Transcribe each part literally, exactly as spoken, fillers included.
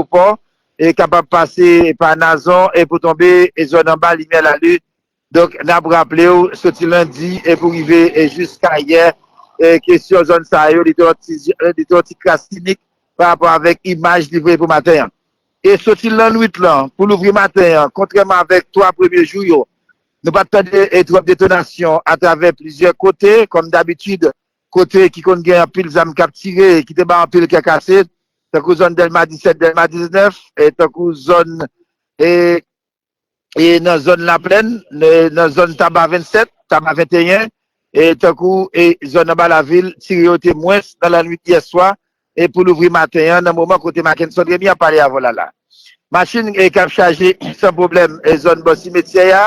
Ayewopò, e kapab pase pa Nazon e pou tonbe e zòn anba Limyè Lalin. Donk, n ap raple w, soti lendi e pou rive e jiska yè, e kesyon zòn sa yo, li te yon ti, li te yon ti kras sinik pa rapò avèk imaj li voye pou maten an. E soti lannwit lan, pou louvri maten an, kontrèman avèk twa premye jou yo, nou pa t tande e twòp detonasyon atravè plizyè kote, kòm dabitid, kote ki konn gen anpil zam k ap tire, ki te bay anpil kè kase, tankou zòn Dèlma disèt, Dèlma diznèf, e tankou zòn, e, e nan zòn Laplèn, e nan zòn Taba vennsèt, Taba venteyen, e tankou e zòn anba lavil, tire yo te mwens nan lannwit yè swa, e pou louvri maten an, nan moman kote Mackenson Remy ap pale avè w la la. Machin e k ap chaje san pwoblèm e zòn bò simetyè a,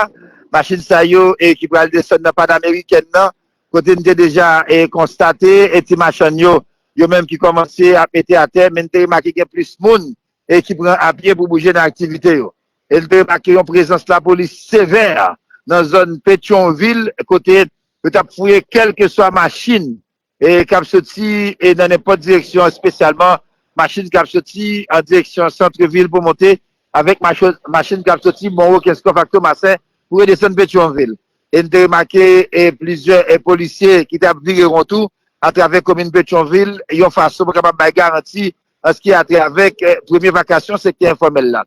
machin sa yo e ki pral desann nan Panamerikèn nan, kote n te deja e konstate e ti machann yo, yo menm ki kòmanse ap mete atè, men n te remake gen plis moun e ki pran apye pou bouje nan aktivite yo. E n te remake yon prezans lapolis sevè nan zòn Petyonvil, kote yo t ap fouye kèlkeswa machin e k ap soti e nan nenpòt direksyon, espesyalman machin k ap soti an direksyon santrevil pou monte avèk macho- machin k ap soti Bon Wokenskòf ak Tomasen pou redesann Petyonvil. E n te remake e plizyè e polisye ki t ap vire won tou atravè komin Petyonvil yon fason pou kapab bay garanti an se ki a trait avèk e premye vakasyon sektè enfòmèl la.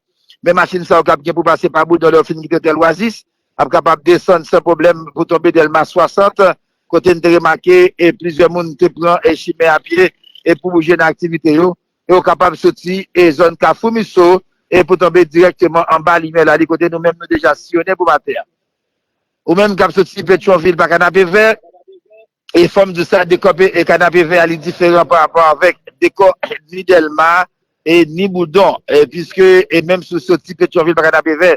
Men machin sa yo k ap gen pou pase pa Boudon lè yo fin kite otèl Oasis ap kapab desann san pwoblèm pou tonbe Dèlma swasant, kote n te remake e plizyè moun te pran e chimen apye e pou bouje nan aktivite yo, e yo kapab soti e zòn Kafou Miso e pou tonbe dirèkteman anba Limyè Lalin, kote nou menm nou deja siyonnen pou maten an. Ou menm k ap soti Petyonvil pa Kanapevè, e fò m di w sa, dekò pe- e Kanapevè a li diferan pa rapò avèk dekò ni Dèlma e ni Boudon, e piske e menm si w soti Petyonvil pa Kanapevè,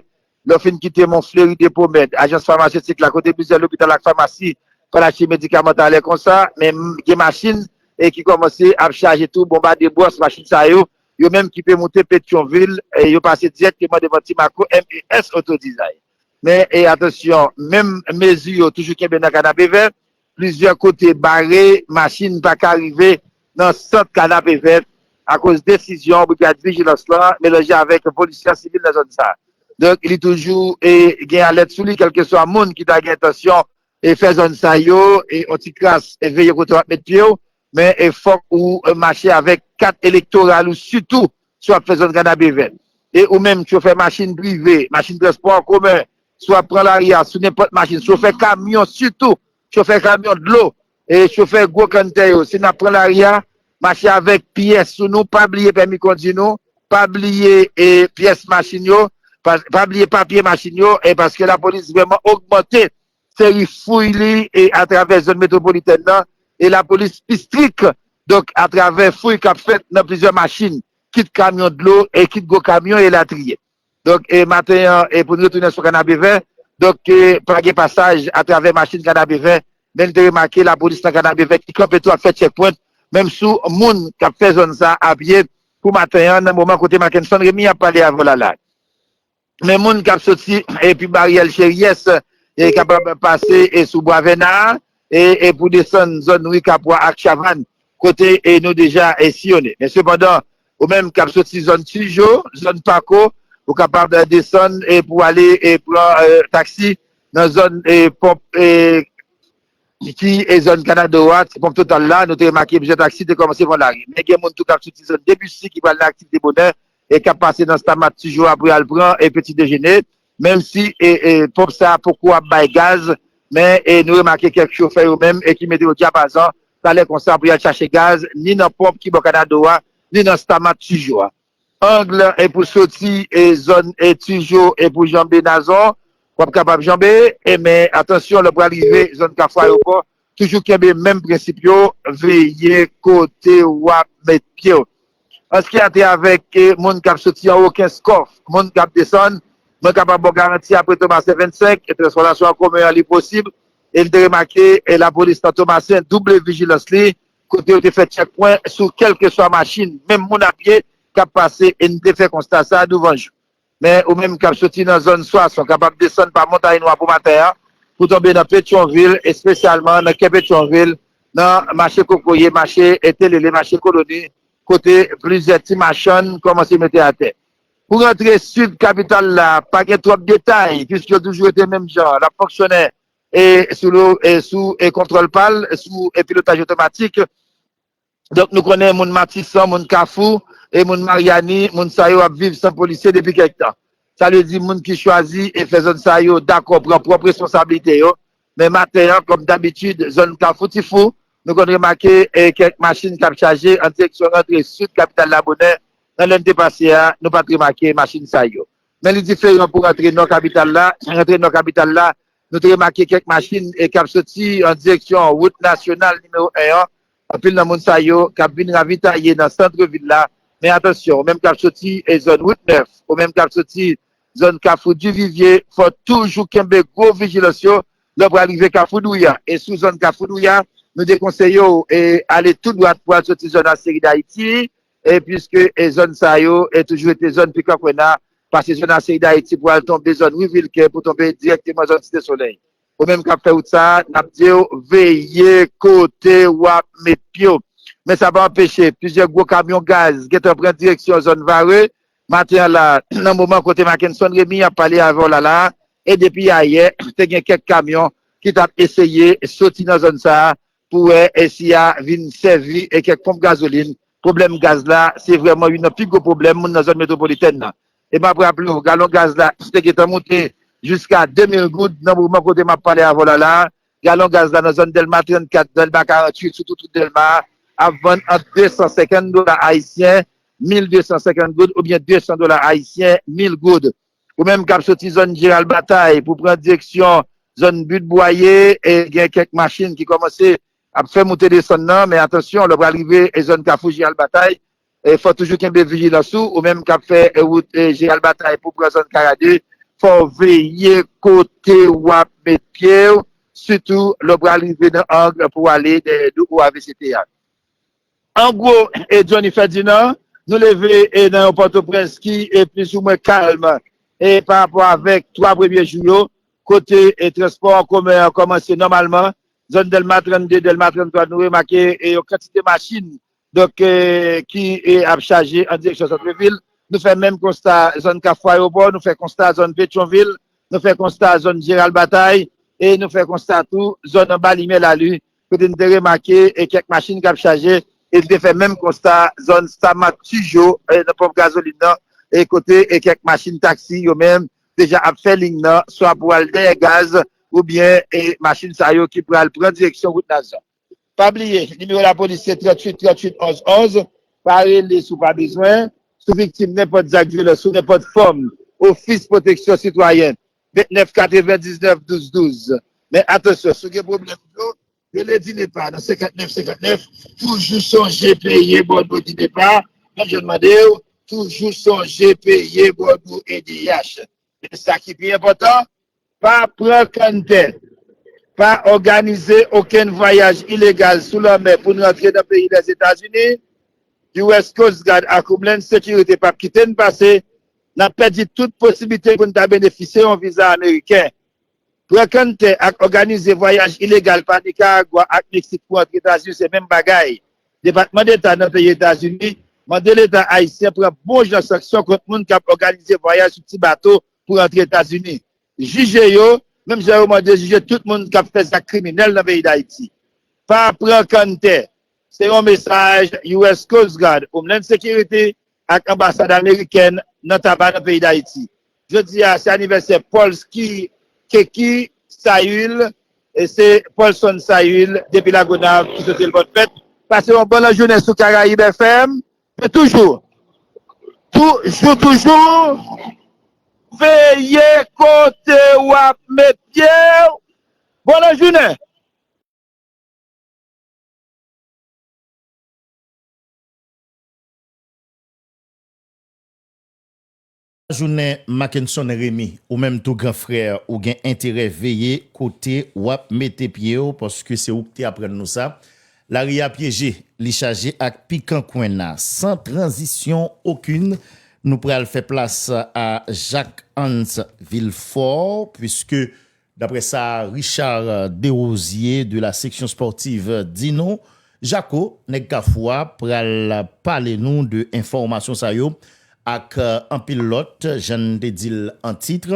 lè w fin kite Mont Fleuri, Depomèd, ajans famasetik la, kote plizyè lopital ak famasi pral achte medikaman talè konsa, men m- gen machin e ki kòmanse ap chaje tou, bonbade bwòs, machin sa yo, yo menm ki pe moute Petyonvil, e yo pase dirèkteman devan Timaco M E S Auto Design. Men, e atansyon, menm mezi yo toujou kenbe nan Kanapevè, plizyè kote bare, machin pa ka rive nan sant Kanapevè akoz desizyon brigad vijilans lan melanje avèk polisye sivil nan zòn sa. Donk, li toujou e gen alèt sou li, kèlkeswa moun ki ta gen entansyon e fè zòn sa yo, e yon ti kras, e veye kote w ap met pye w, men e fòk ou e mache avèk kat elektoral ou, sitou si w ap fè zòn Kanapevè. E ou menm, chofè machin prive, machin transpò an komen, si w ap pran lari a sou nenpòt machin, chofè kamyon sitou, chofè kamyon dlo, e chofè gwo kanntè yo, si n ap pran lari a, mache avèk pyès sou nou, pa bliye pèmi kondi nou, pa bliye e pyès machin yo, pa, pa bliye papye machin yo, e paske lapolis vrèman ogmante seri fouy li e atravè zòn metwopolitèn nan, e lapolis pi strik, donk, atravè fouy k ap fèt nan plizyè machin, kit kamyon dlo e kit gwo kamyon elatriye. Donk, e maten an, e pou n retounen sou Kanapevè, donk, e pa gen pasaj atravè machin Kanapevè, men n te remake lapolis nan Kanapevè ki kanpe tou ap fè tchèkpwent, menm sou moun k ap fè zòn sa a pye pou maten an, nan moman kote Mackenson Remy ap pale avè w la la. Men moun k ap soti epi baryè Cheryès e kapab pase e sou Bwa Vèna e, e pou desann zòn Ri Kapwa ak Chavann, kote e nou deja e siyonnen. Men sepandan, ou menm k ap soti zòn Tijo, zòn Pako, ou kapab desann e pou ale e pran e taksi nan zòn e ponp e ki e zòn Kanado a, ti ponp Total la, nou te remake plizyè taksi te kòmanse pran lari. Men gen moun tou k ap soti zòn Debussy ki pral nan aktivite bonè e k ap pase nan Stamat Tijo apre al pran e peti dejene. Menm si e, e ponp sa a poko ap bay gaz, men e nou remake kèk chofè yo menm e ki mete yo dyapazan, talè konsa pou y al chache gaz, ni nan ponp ki bò Kanado a, ni nan Stamat Tijo a. Ang e pou soti e zòn e Tijo e pou janbe Nazon, w ap kapab janbe, e men atansyon, lè w pral rive zòn Kafou Ayewopò, toujou kenbe menm prensip yo, veye kote w ap met pye w. An se ki a trait avèk e moun k ap soti anwo Kenskòf, moun k ap desann, mwen kapab ba w garanti apre Tomasen vennsenk, e transpòtasyon an komen an li posib, e n te remake e lapolis nan Tomasen double vijilans li, kote yo te fè tchèkpwen sou kèlkeswa machin, menm moun a pye k ap pase, e n te fè konsta sa a douvan jou. Men ou menm k ap soti nan zòn Swason, kapab desann pa Montay Nwa pou maten an, pou tonbe nan Petyonvil, espesyalman nan kè Petyonvil, nan mache Kokoye, mache Etelele, mache Koloni, kote plizyè ti machann kòmanse mete atè. Pou rantre sid kapital la, pa gen twòp detay, piske yo toujou rete menm jan, l ap fonksyone e sou, lo- e sou e kontwòl pa l, sou e pilotaj otomatik. Donk, nou konnen moun Matisan, moun Kafou, e moun Maryani, moun sa yo ap viv san polisye depi kèk tan. Sa vle di moun ki chwazi e fè zòn sa yo dakò pran pwòp responsablite yo. Men maten an, kòm dabitid, zòn Kafou Tifou, nou konn remake e kèk machin k ap chaje an direksyon rantre sid kapital la bonè. Nan lè n te pase a, nou pa t remake machin sa yo. Men li diferan pou rantre nò kapital la. Rantre nò kapital la, nou te remake kèk machin e k ap soti an direksyon wout nasyonal nimewo en an. Anpil nan moun sa yo k ap vin ravitaye nan sant vil la. Men atansyon, ou menm k ap soti e zòn wout nèf, ou menm k ap soti zòn Kafou Divivye, fò toujou kenbe gwo vijilans yo lè w pral rive Kafou Douya. E sou zòn Kafou Douya, nou dekonseye w e ale tou dwat pou al soti zòn Aseri Dayiti, e piske e zòn sa yo e toujou rete zòn Pikankwena, pase zòn Aseri Dayiti pou al tonbe zòn Ri Vilkè, pou tonbe dirèkteman zòn Site Solèy. Ou menm k ap fè wout sa a, n ap di w veye kote w ap met pye w. Men sa pa anpeche, plizyè gwo kamyon gaz gentan pran direksyon zòn Vare maten an la, nan moman kote Mackenson Remy ap pale avè w la la a, e depi ayè, te gen kèk kamyon ki t ap eseye soti nan zòn sa a pou wè e si y a vin sèvi e kèk ponp gazolin. Pwoblèm gaz la, se vrèman youn nan pi gwo pwoblèm moun nan zòn metwopolitèn nan. E m ap raple w, galon gaz la te gentan moute jiska de mil goud nan moman kote m ap pale avè w la la. Galon gaz la nan zòn Dèlma trannkat, Dèlma karanntuit, sou tout wout Dèlma a, ap vann ant de san senkant dola ayisyen, mil de san senkant goud, oubyen de san dola ayisyen, mil goud. Ou menm k ap soti zòn Jeral Batay pou pran direksyon zòn Bit Bwaye, e gen kèk machin ki kòmanse ap fè moute desann nan, men atansyon, lè w pral rive e zòn Kafou Jeral Batay, e fò toujou kenbe vijilans ou, ou menm k ap fè e wout e Jeral Batay pou pran zòn Karade, fò w veye kote w ap met pye w, sitou lè w pral rive nan ang pou w ale dèyè do O A V C T a. An gwo, e Johnny Ferdinand, nou leve e nan yon Pòtoprens ki e plizoumwen kalm e pa rapò avèk twa premye jou yo, kote e transpò an komen an kòmanse nòmalman, zòn Dèlma trannde, Dèlma tranntwa, nou remake e yon kantite machin, donk, e, ki e ap chaje an direksyon santvil. Nou fè menm konsta zòn Kafou Ayewopò, nou fè konsta zòn Petyonvil, nou fè konsta zòn Jeral Batay, e nou fè konsta tou zòn anba limyè Lali, kote n te remake e kèk machin k ap chaje, e n te fè menm konsta zòn Samat Tijo, e nan ponp gazolin nan, e kote e kèk machin taksi yo menm deja ap fè liy nan, swa pou al dèyè gaz, oubyen e machin sa yo ki pral pran direksyon wout Nazon. Pa bliye, nimewo lapolis se tranntuit tranntuit onz onz, pa rele si w pa bezwen, si w viktim nenpòt zak vyolans sou nenpòt fòm, Ofis Pwoteksyon Sitwayèn, vennèf katrevendiznèf douz douz. Men atansyon, si w gen pwoblèm dlo, rele Dinepa nan senkantnèf senkantnèf, toujou sonje peye bòdwo Dinepa, menm jan n mande w, toujou sonje peye bòdwo E D H. Men sa ki pi enpòtan, pa pran kanntè, pa òganize okenn vwayaj ilegal sou lanmè pou n rantre nan peyi Lèzetazini. U S Coast Guard ak Homeland Security p ap kite n pase, n ap pèdi tout posiblite pou n ta benefisye yon viza ameriken. Pran kanntè ak òganize vwayaj ilegal pa Nikaragwa ak Meksik pou antre Etazini se menm bagay. Depatman Deta nan peyi Etazini mande Leta ayisyen pran bon jan sanksyon kont moun k ap òganize vwayaj sou ti bato pou rantre Etazini. Jije yo, menm jan yo mande jije tout moun k ap fè zak kriminèl nan peyi Dayiti. Pa pran kanntè. Se yon mesaj U S Coast Guard, Homeland Security ak anbasad amerikèn nan Taba nan peyi Dayiti. Jodi a, se anivèsè Paulski Keki Sayul, e se Paulson Sayul depi Lagonav ki swete l bòn fèt. Pase yon bon lajounen sou Karayib F M. Men toujou, toujou, toujou, veye kote w ap met pye w. Bon lajounen. Jounen Mackenson Remy, ou menm tou gran frè, ou gen enterè veye kote w ap mete pye w, paske se ou k te aprann nou sa. Lari a pyeje, li chaje ak pikan kwenna. San tranzisyon okenn, nou pral fè plas a Jacques Hans Villefort, puiske, daprè sa Richard Desrosiers de la section sportive di nou, Jako, nèg Kafou a, pral pale nou de enfòmasyon sa yo ak, euh, anpil lòt, jan n te di l an tit,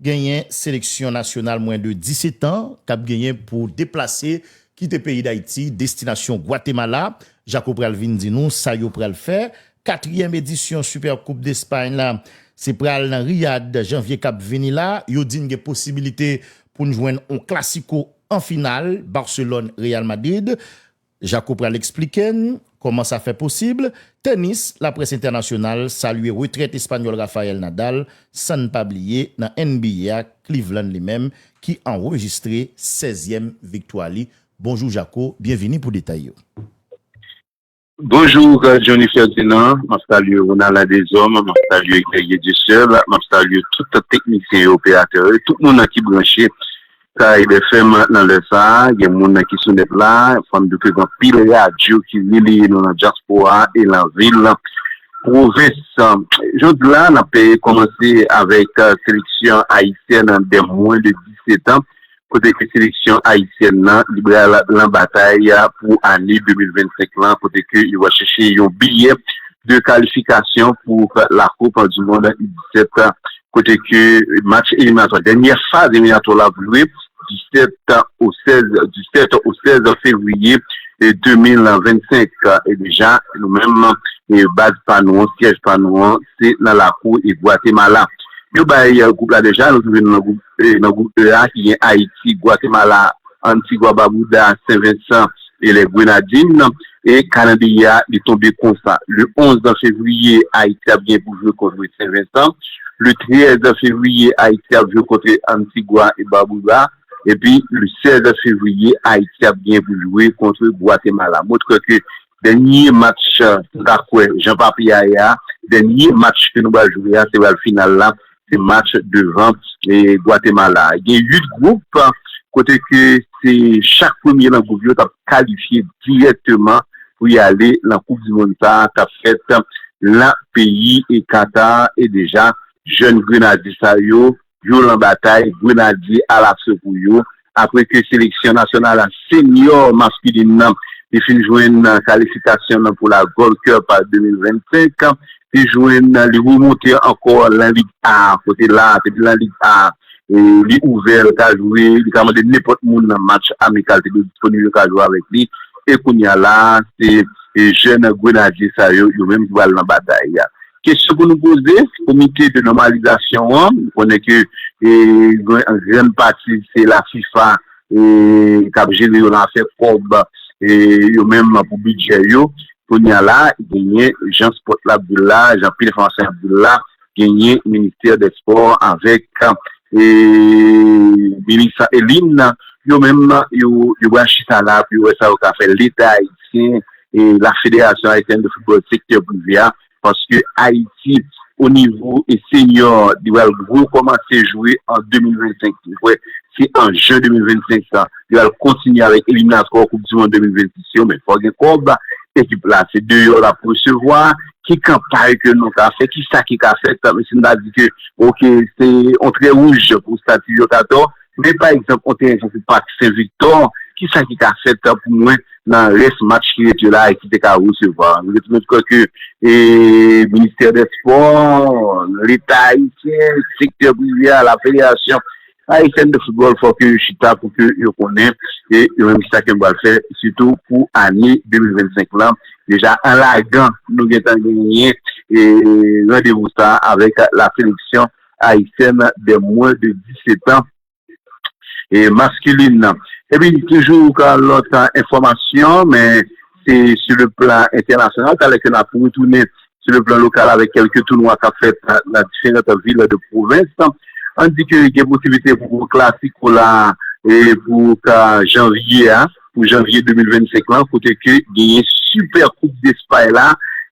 genyen seleksyon nasyonal mwens de disèt an k ap genyen pou deplase kite peyi Dayiti, destinasyon Gwatemala. Jako pral vin di nou sa yo pral fè. Katriyèm edisyon Super Coupe d'Espagne la, se pral nan Riyad, janvye k ap vini la. Yo di n gen posibilite pou n jwenn on klasiko an final, Barcelone, Real Madrid. Jako pral eksplike n kòman sa fè posib. Tenis, laprès entènasyonal salye retrèt espanyòl Rafael Nadal, san n pa bliye nan N B A a, Cleveland li menm ki anrejistre sèzyèm viktwa li. Bonjou Jako, byenvini pou detay yo. Bonjou, Johnny Ferdinand, m ap salye Ronald Adézòm, m ap salye Guerrier Dieuseul, m ap salye tout teknisyen e operatè yo, tout moun ki branche Karayib F M nan lè sa a, gen moun ki sou nèt la, fò m di ke gen anpil radyo ki releye nou nan dyaspora e nan vil, pwovens. Jodi la, n ap kòmanse avèk seleksyon ayisyèn de mwens de disèt an, kote ke seleksyon ayisyèn nan, li pral lan batay pou ane de mil vennsenk lan, kote ke yo va chèche yon biyè de kalifikasyon pou la Coupe du Monde U disèt, kote ke match eliminatwa, dènyè faz eliminatwa la ap jwe disèt o sèz, disèt o sèz fevriye de mil vennsenk. E deja, nou menm, e baz pa nou an, syèj pa nou an, se nan lakou e Gwatemala. Yo bay gwoup la deja, nou twouve nou nan gwoup, e, nan gwoup E a, ki gen Ayiti, Gwatemala, Antigwa Babouda, Sen Vensan e lè Grenadin. E kalandriye a, li tonbe konsa. Le onz fevriye, Ayiti ap gen pou jwe kont Sen Vensan. Le trèz fevriye, Ayiti ap jwe kont Antigwa e Babouda. Epi, le sèz fevriye, Ayiti ap gen pou jwe kont Gwatemala. Mwen kwè ke dènye match, ta kwè, jan papye a ye a, dènye match ke nou pral jwe a, se pral final la, se match devan e Gwatemala. Gen uit gwoup, kote ke se chak premye nan gwoup yo t ap kalifye dirèkteman pou y ale nan Koup di Mond sa a k ap fèt nan peyi e Katar. E deja, jèn Grenadye sa yo, yo lan batay, Grenadye alaso pou yo. Apre ke seleksyon nasyonal senyò maskilin nan te fin jwenn kalifikasyon nan pou la Gold Cup de mil vennsenk, te jwenn, li remonte ankò lan Lig A, kote la, te lan Lig A, e li ouvè, li ka jwe, li ka mande nenpòt moun nan match amikal te disponib, yo ka jwe avèk li. E kounye a la, se, e jèn Grenadye sa yo, yo menm ki pral nan batay a. Kesyon pou nou poze, komite de nòmalizasyon an, nou konnen ke, e, yon grann pati se la fifa, e, k ap jere yo nan afè kòb, e, yo menm pou bidjè yo. Kounye a la, genyen jan Sport la ap di l la, jan pil enfòmasyon ap di l la, genyen Ministè dè Spò avèk, e, minis Eline, yo menm, yo, yo pral chita la pou yo wè sa yo ka fè. Leta ayisyen, e, la Fédération Haïtienne de Football, sektè prive a, paske Ayiti, o nivo e senyò, li pral rekòmanse jwe an de mil vennsenk. Mwen kwè se an jen de mil vennsenk sa, li pral kontinye avèk eliminatwa Koup di Mond de mil vennsis yo, men fò gen kòb, ekip la se deyò l ap resevwa, ki kanpay ke nou ka fè, ki sa ki ka fèt, men si n ta di ke, oke, se yon trè wouj pou stati yo k atò, men pa egzanp, yon teren tankou Pak Sen Viktò, ki sa ki ka fèt pou mwen nan rès match ki rete yo la e ki te ka resevwa. Nou rete nou kwè ke, e, Ministè dè Spò, Leta ayisyen, sektè prive a, la Fédération Haïtienne de Football, fò ke yo chita pou ke yo konnen, e yo menm ki sa ke yo pral fè, sitou pou ane de mil vennsenk lan. Deja, an lagan, nou gentan genyen, e, randevou sa avèk la seleksyon ayisyèn dè mwens de disèt an, e, maskilin nan. Epi, toujou ka lòt, a, enfòmasyon, men se sou le plan entènasyonal, talè ke n ap retounen sou le plan lokal avèk kèlke tounwa k ap fèt nan, nan diferan vil de pwovens. Ann di ke gen posiblite pou klasiko la, e, pou ka janvye a, pou janvye de mil vennsenk lan, kote ke genyen Super Coupe d'Espagne la,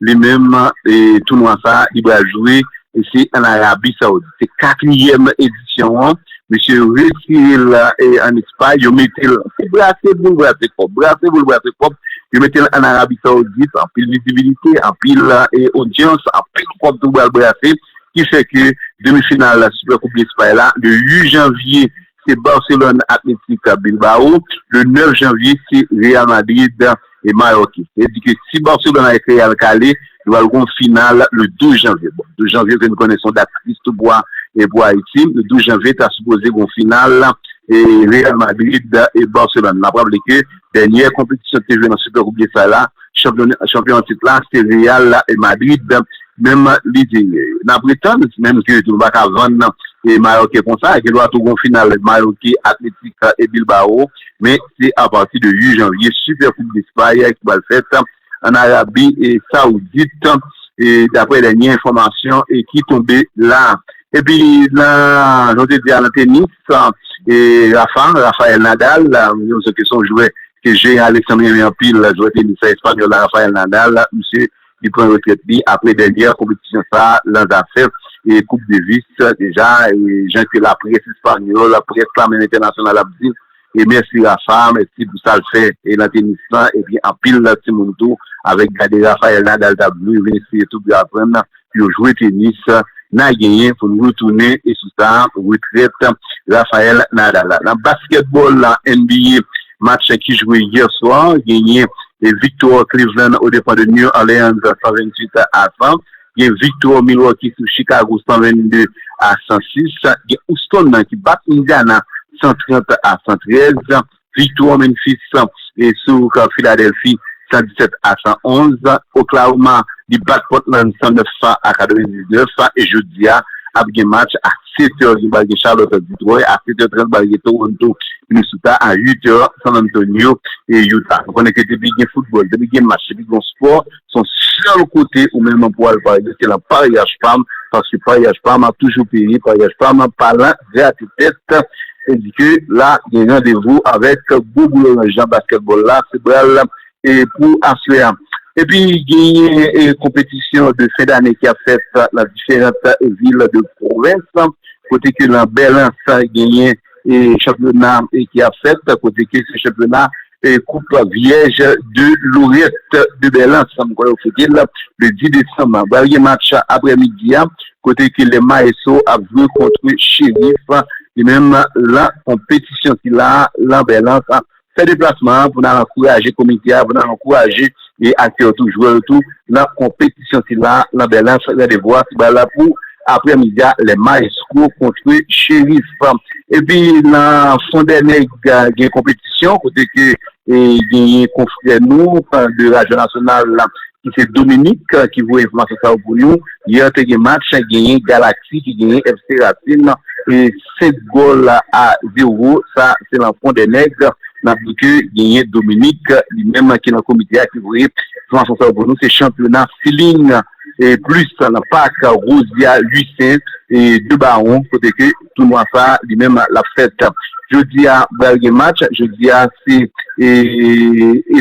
li menm, e, tounwa sa, li pral jwe, e se ann Arabi Saoudit. Se katriyèm edisyon an, mesye retire l, e, ann Espay, yo mete l, se brase pou l brase kòb, brase pou l brase kòb, yo mete l ann Arabi Saoudit, anpil vizibilite, anpil, e, odyans, anpil kòb tou pral brase, ki fè ke demi final Super Coupe d'Espagne la, le uit janvye, se Barcelone Athletic Bilbao, le nèf janvye, se Real Madrid e Mayòkis. Se di ke si Barcelona ek Real kale, nou pral gen yon final le douz janvye. Bon, douz janvye ke nou konnen se yon dat tris tou pou, e pou Ayiti. Le douz janvye, ta sipoze gen yon final e Real Madrid e Barcelona. N ap raple ke dènyè konpetisyon ki te jwe nan Super Coupe de Espagne la, chanpyon, chanpyon tit la, se Real e Madrid menm li te ye. N ap ret tann, menm ke nou pa ka vann e Mayòkè konsa, gen dwa tou gen yon final Mayòkè Atletik e Bilbao, men se apati de uit janvye, Super Coupe de Espagne ki pral fèt an Arabi e Saoudit, e daprè dènyè enfòmasyon e ki tonbe la. Epi nan, jan te di a, nan tenis, e Rafa, Rafael Nadal, nou sonje ke se yon jwè ke jeyan Alexandre renmen anpil, jwè tenis espanyòl la, Rafael Nadal, misye, li pran retrèt li apre dènyè konpetisyon sa a, nan zafè e Coupe Davis, deja, e jan ke laprès espanyòl, laprès la menm entènasyonal ap di, e mèsi Rafa, mèsi pou sa l fè e nan tenis lan, epi anpil timoun tou, avèk gade Rafael Nadal t ap jwe, yo vin eseye tou pou yo aprann pou yo jwe tenis, n a genyen pou n retounen e sou sa, retrèt Rafael Nadal la. Nan baskètbòl la, N B A, match ki jwe yè swa, genyen e viktwa Cleveland o depan de New Orleans san venntuit a san, gen viktwa Milwaukee sou Chicago san vennde a san sis, gen Houston nan ki bat Indiana san trant a san trèz, viktwa Memphis e sou Philadelphie san disèt a san onz, Oklahoma li bat Portland san nèf a katrevendiznèf, e jodi a ap gen match a sèt è, gen, gen Charlotte Detroit, a sèt è trant pral gen Toronto Minnesota, a uit è San Antonio e Utah. Nou konnen ke depi gen foutbòl, depi gen match, depi gen spò, se yon sèl kote ou menm pou al parye, se nan Paryaj Pam, paske Paryaj Pam ap toujou peye, Paryaj Pam pa nan grate tèt. Se di ke la, gen randevou avèk gwo boul oranj nan baskètbòl la, se pral e pou aswè a. Epi genyen e konpetisyon de fen dane ki ap fèt nan diferan vil de pwovens, kote ke nan Bèlans genyen e chanpyona e ki ap fèt, kote ke se chanpyona e Koup Vyèj de Lorette de Bèlans, m kwè yo fete l le dis desanm. Pral gen match aprè midi a, kote ke Les Maestros ap jwe kont Sheriff, li menm lan konpetisyon sila lan Bèlans. Fè deplasman an pou n al ankouraje komite a, pou n al ankouraje e aktè yo tou, jwè yo tou, nan konpetisyon sila, nan Bèlans, randevou a, se pral pou aprè midi a, Les Maestros kont Sheriff. Epi nan Fondènèg, gen konpetisyon, kote ke e genyen konfrè nou e de radyo nasyonal la, ki se Dominique, ki voye enfòmasyon sa yo pou nou. Yè te gen match, genyen Galaxy ki genyen F C Racine e senk gòl a zewo. Sa se nan Fondènèg. N ap di ke genyen Dominique, li menm ki nan komite a, ki voye enfòmasyon sa yo pou nou. Se chanpyona Feeling e plis nan pak Rosia Lucien e de Bawon, kote ke tounwa sa a, li menm, l ap fèt. Jodi a, pral gen match. Jodi a, se e,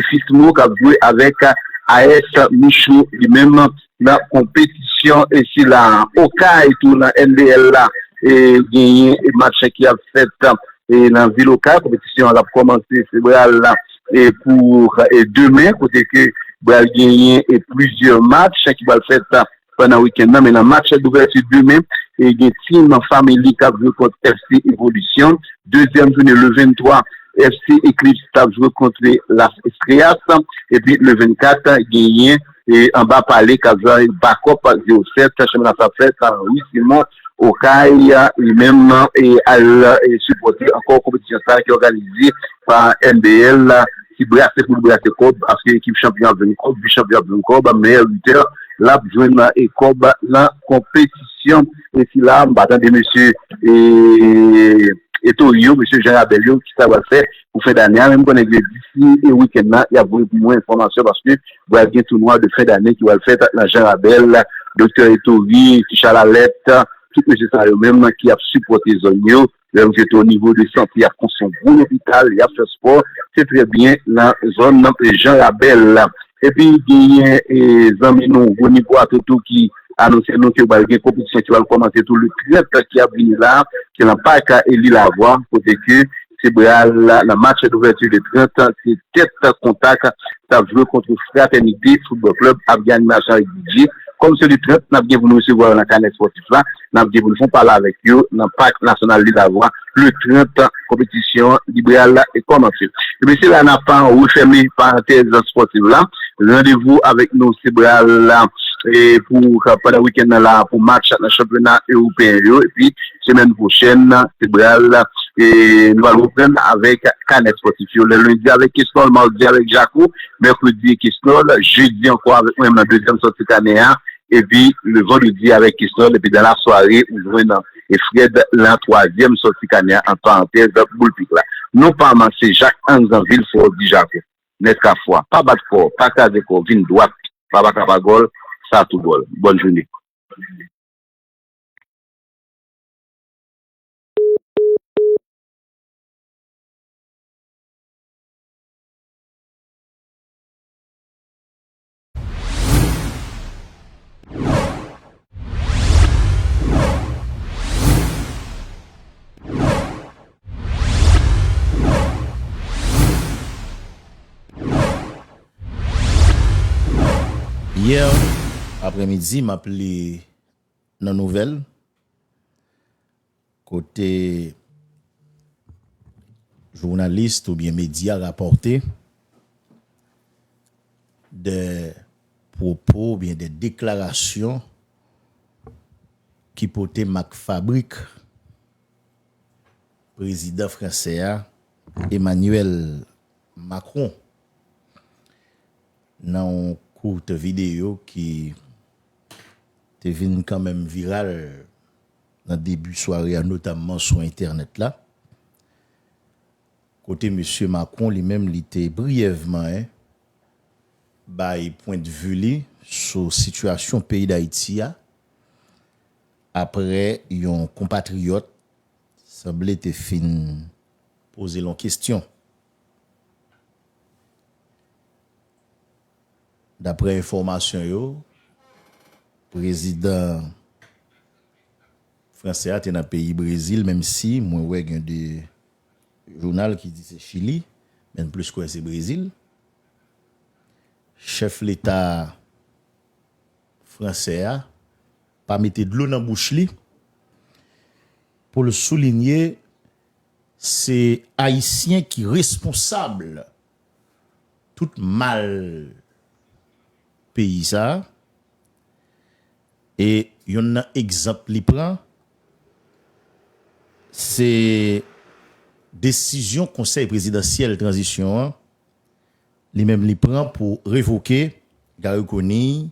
Efismo k ap jwe avèk A S Michaux, li menm, nan konpetisyon e sila. Okay tou nan N B L la, e genyen e match ki ap fèt e nan vil Okay. Konpetisyon an ap kòmanse, se pral e pou e demen, kote ke pral genyen e plizyè match ki pral fèt pandan wikenn nan, men nan match douvèti demen, e gen Team Family k ap jwe kont F C Evolution. Dezyèm jounen, le venntwa, F C Eclipse t ap jwe kont Las Estrellas. Epi le vennkat, genyen e Anba Pale k ap jwe Bakòp zewo sèt. Chanpyona sa ap fèt, Louis Simon Okay, li menm, e al e sipòte ankò konpetisyon sa a ki òganize pa N B L, ki brase pou l brase kòb, paske ekip chanpyon ap jwenn kòb, vis chanpyon ap jwenn kòb, meyè bitè, l ap jwenn e kòb nan konpetisyon. E sila, m pa tande mesye e, Etori yo, mesye Jan Rabèl yo, ki sa pral fè pou fen dane a, men m konnen ke disi e wikenn nan, y ap voye pou mwen enfòmasyon, paske pral gen tounwa de fen dane ki pral fèt nan Jan Rabèl, Doktè Etori, Ti Chalalèt, tout mesye sa yo menm ki ap sipòte zòn yo, lè m jete o nivo de sante, y ap konstwi yon gwo lopital, y ap fè spò, se trè byen nan zòn Jan Rabèl la. Epi genyen e, zanmi nou, Rony Poitou tou ki anonse nou ke pral gen konpetisyon ki pral kòmanse tou le trant ki ap vini la, ki nan pak Eli Lavoie, kote ke se pral nan match douvèti le trant, se Tèt Kontak t ap jwe kont Fratènite Football Club, ap gen animasyon avèk D J. Kòm se le trant, n ap gen pou nou resevwa yo nan kanè spòtif la, n ap gen pou nou fè yon pale avèk yo nan pak nasyonal Eli Lavoie, le trant, konpetisyon li pral kòmanse. Ebyen, se la n ap refèmen parantèz spòtiv la. Randevou avèk nou, se pral, e, pou, pandan wikenn nan la, pou match nan chanpyona ewopeyen yo. Epi, semèn pwochèn, se pral, e, nou pral reprann avèk kanè spòtif yo. Lè lendi avèk Kesnòl, madi avèk Jako, mèkredi Kesnòl, jedi ankò avèk mwen nan dezyèm sòti kanè a, epi le vandredi avèk Kesnòl, epi dan la sware, ou jwenn, e, Fred nan twazyèm sòti kanè a, ant parantèz, boul pik la. Non pa m, se Jak Anzan Vilfò di Jako. Nèskafwa, pa bat kò, pa kraze kò, vin dwat, pa baka pa gòl, sa tou dwòl. Bòn jounen. Yè aprèmidi, m ap li nan nouvèl, kote jounalis oubyen medya rapòte de pwopo oubyen de deklarasyon ki pote mak fabrik prezidan fransè a, Emmanuel Macron, nan yon kout videyo ki te vin kanmenm viral nan debi sware a, notamman sou entènèt la, kote mesye Macron li menm, li te briyèvman, en, bay pwendvi li sou sitiyasyon peyi Dayiti a, apre yon konpatriyòt sanble te fin poze l yon kesyon. Daprè enfòmasyon yo, prezidan fransè a te nan peyi Brezil, menm si mwen wè gen de jounal ki di se Chili, men m plis kwè se Brezil. Chèf leta fransè a pa mete dlo nan bouch li pou l soulinye se Ayisyen ki responsab tout mal peyi sa a. E yonn nan egzanp li pran, se desizyon Konsèy Prezidansyèl Tranzisyon an, li menm li pran pou revoke Garry Conille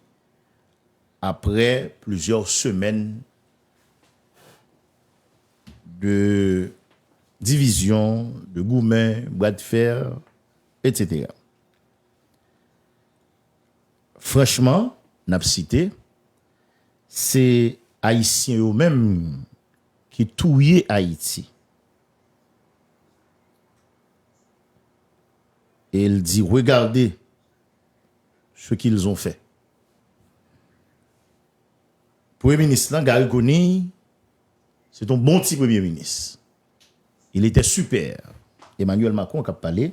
apre plizyè semèn de divizyon, de goumen, bradfè, etsetera. Franchman, n ap site, se Ayisyen yo menm ki touye Ayiti. E l di, regardez ce qu'ils ont fait. Premye minis lan, Garry Conille, se t on bon ti premye minis. Il était super. Emmanuel Macron k ap pale.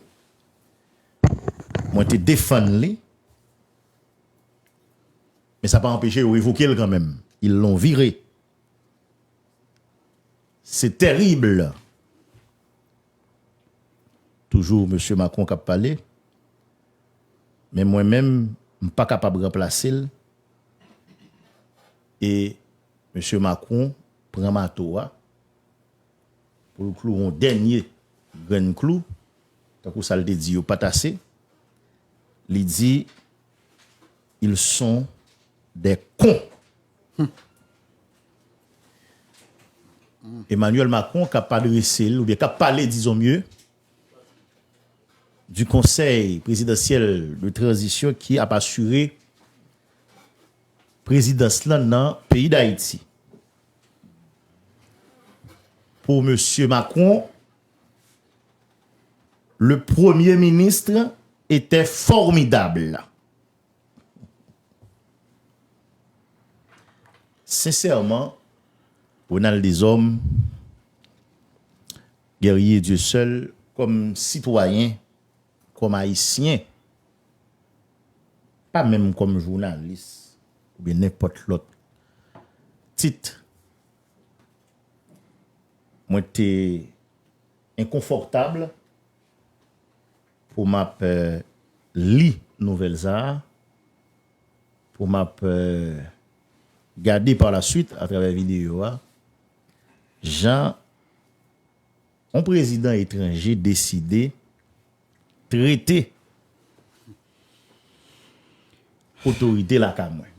Mwen te defann li. Men sa pa anpeche yo revoke l kanmenm. Ils l'ont viré. C'est terrible. Toujou mesye Macron k ap pale. Men mwen menm, m pa kapab ranplase l. E mesye Macron pran mato a pou l klouwe yon dènye grenn klou, tankou sa l te di yo pa t ase. Li di, ils sont des cons. Emmanuel Macron k ap adrese l, oubyen k ap pale, disons mieux, du Conseil présidentiel de transition ki ap asire prezidans lan nan peyi Dayiti. Pou mesye Macron, le premier ministre était formidable. Sensèman, Ronald Deshommes, Guerrier Dieuseul, kòm sitwayen, kòm Ayisyen, pa menm kòm jounalis oubyen nenpòt lòt tit, mwen te enkonfòtab pou m ap, eh, li nouvèl sa a, pou m ap, eh, gade pa la swit atravè videyo a, jan yon prezidan etranje deside trete otorite lakay mwen.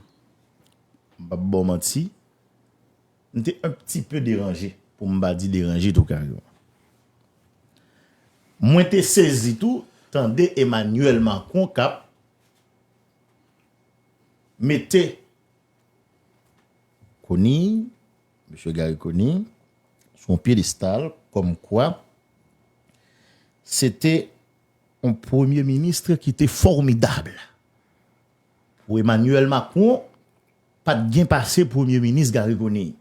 M p ap ba w manti, m te un petit peu deranje, pou m pa di deranje tou kareman. Mwen te sezi tou tande Emmanuel Macron k ap mete Conille, mesye Garry Conille, sou yon pyedestal, kòmkwa se te yon premye minis ki te fòmidab. Pou Emmanuel Macron, pa t gen pase premye minis Garry Conille.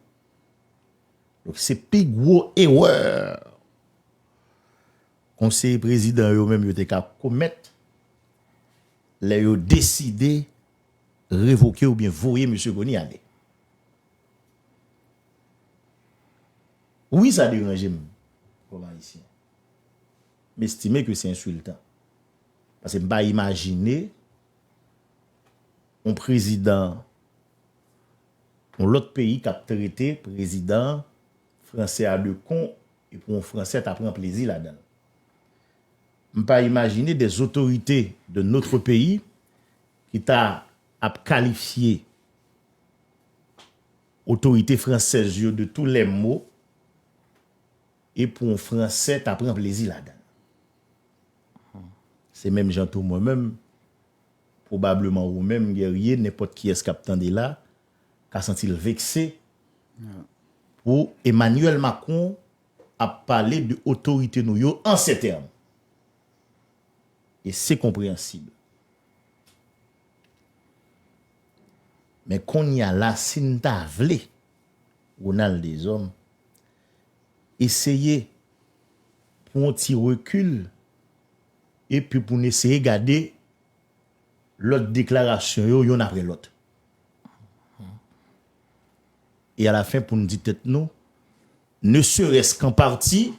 Donk, se pi gwo erè konseye prezidan yo menm yo te ka komèt lè yo deside revoke oubyen voye mesye Conille ale. Wi, sa deranje m kòm Ayisyen. M estime ke se ensiltan. Paske m pa imajine yon prezidan yon lòt peyi k ap trete prezidan fransè a de con, epi yon Fransè ta pran plezi ladan l. M pa imajine des autorités de notre pays ki ta ap kalifye otorite fransèz yo de tous les maux, e pou yon Fransè ta pran plezi ladan l. Se menm jan tou mwen menm, pwobableman ou menm, Guerrier, nenpòt kiyès k ap tande la, ka santi l vekse pou Emmanuel Macron ap pale de otorite nou yo an se tèm. E se konpreyansib. Men kounye a la, si n ta vle, Ronald Deshommes, eseye pran yon ti rekil, epi pou n eseye gade lòt deklarasyon yo, yonn apre lòt. E alafen, pou n di tèt nou, ne serait-ce qu'en partie,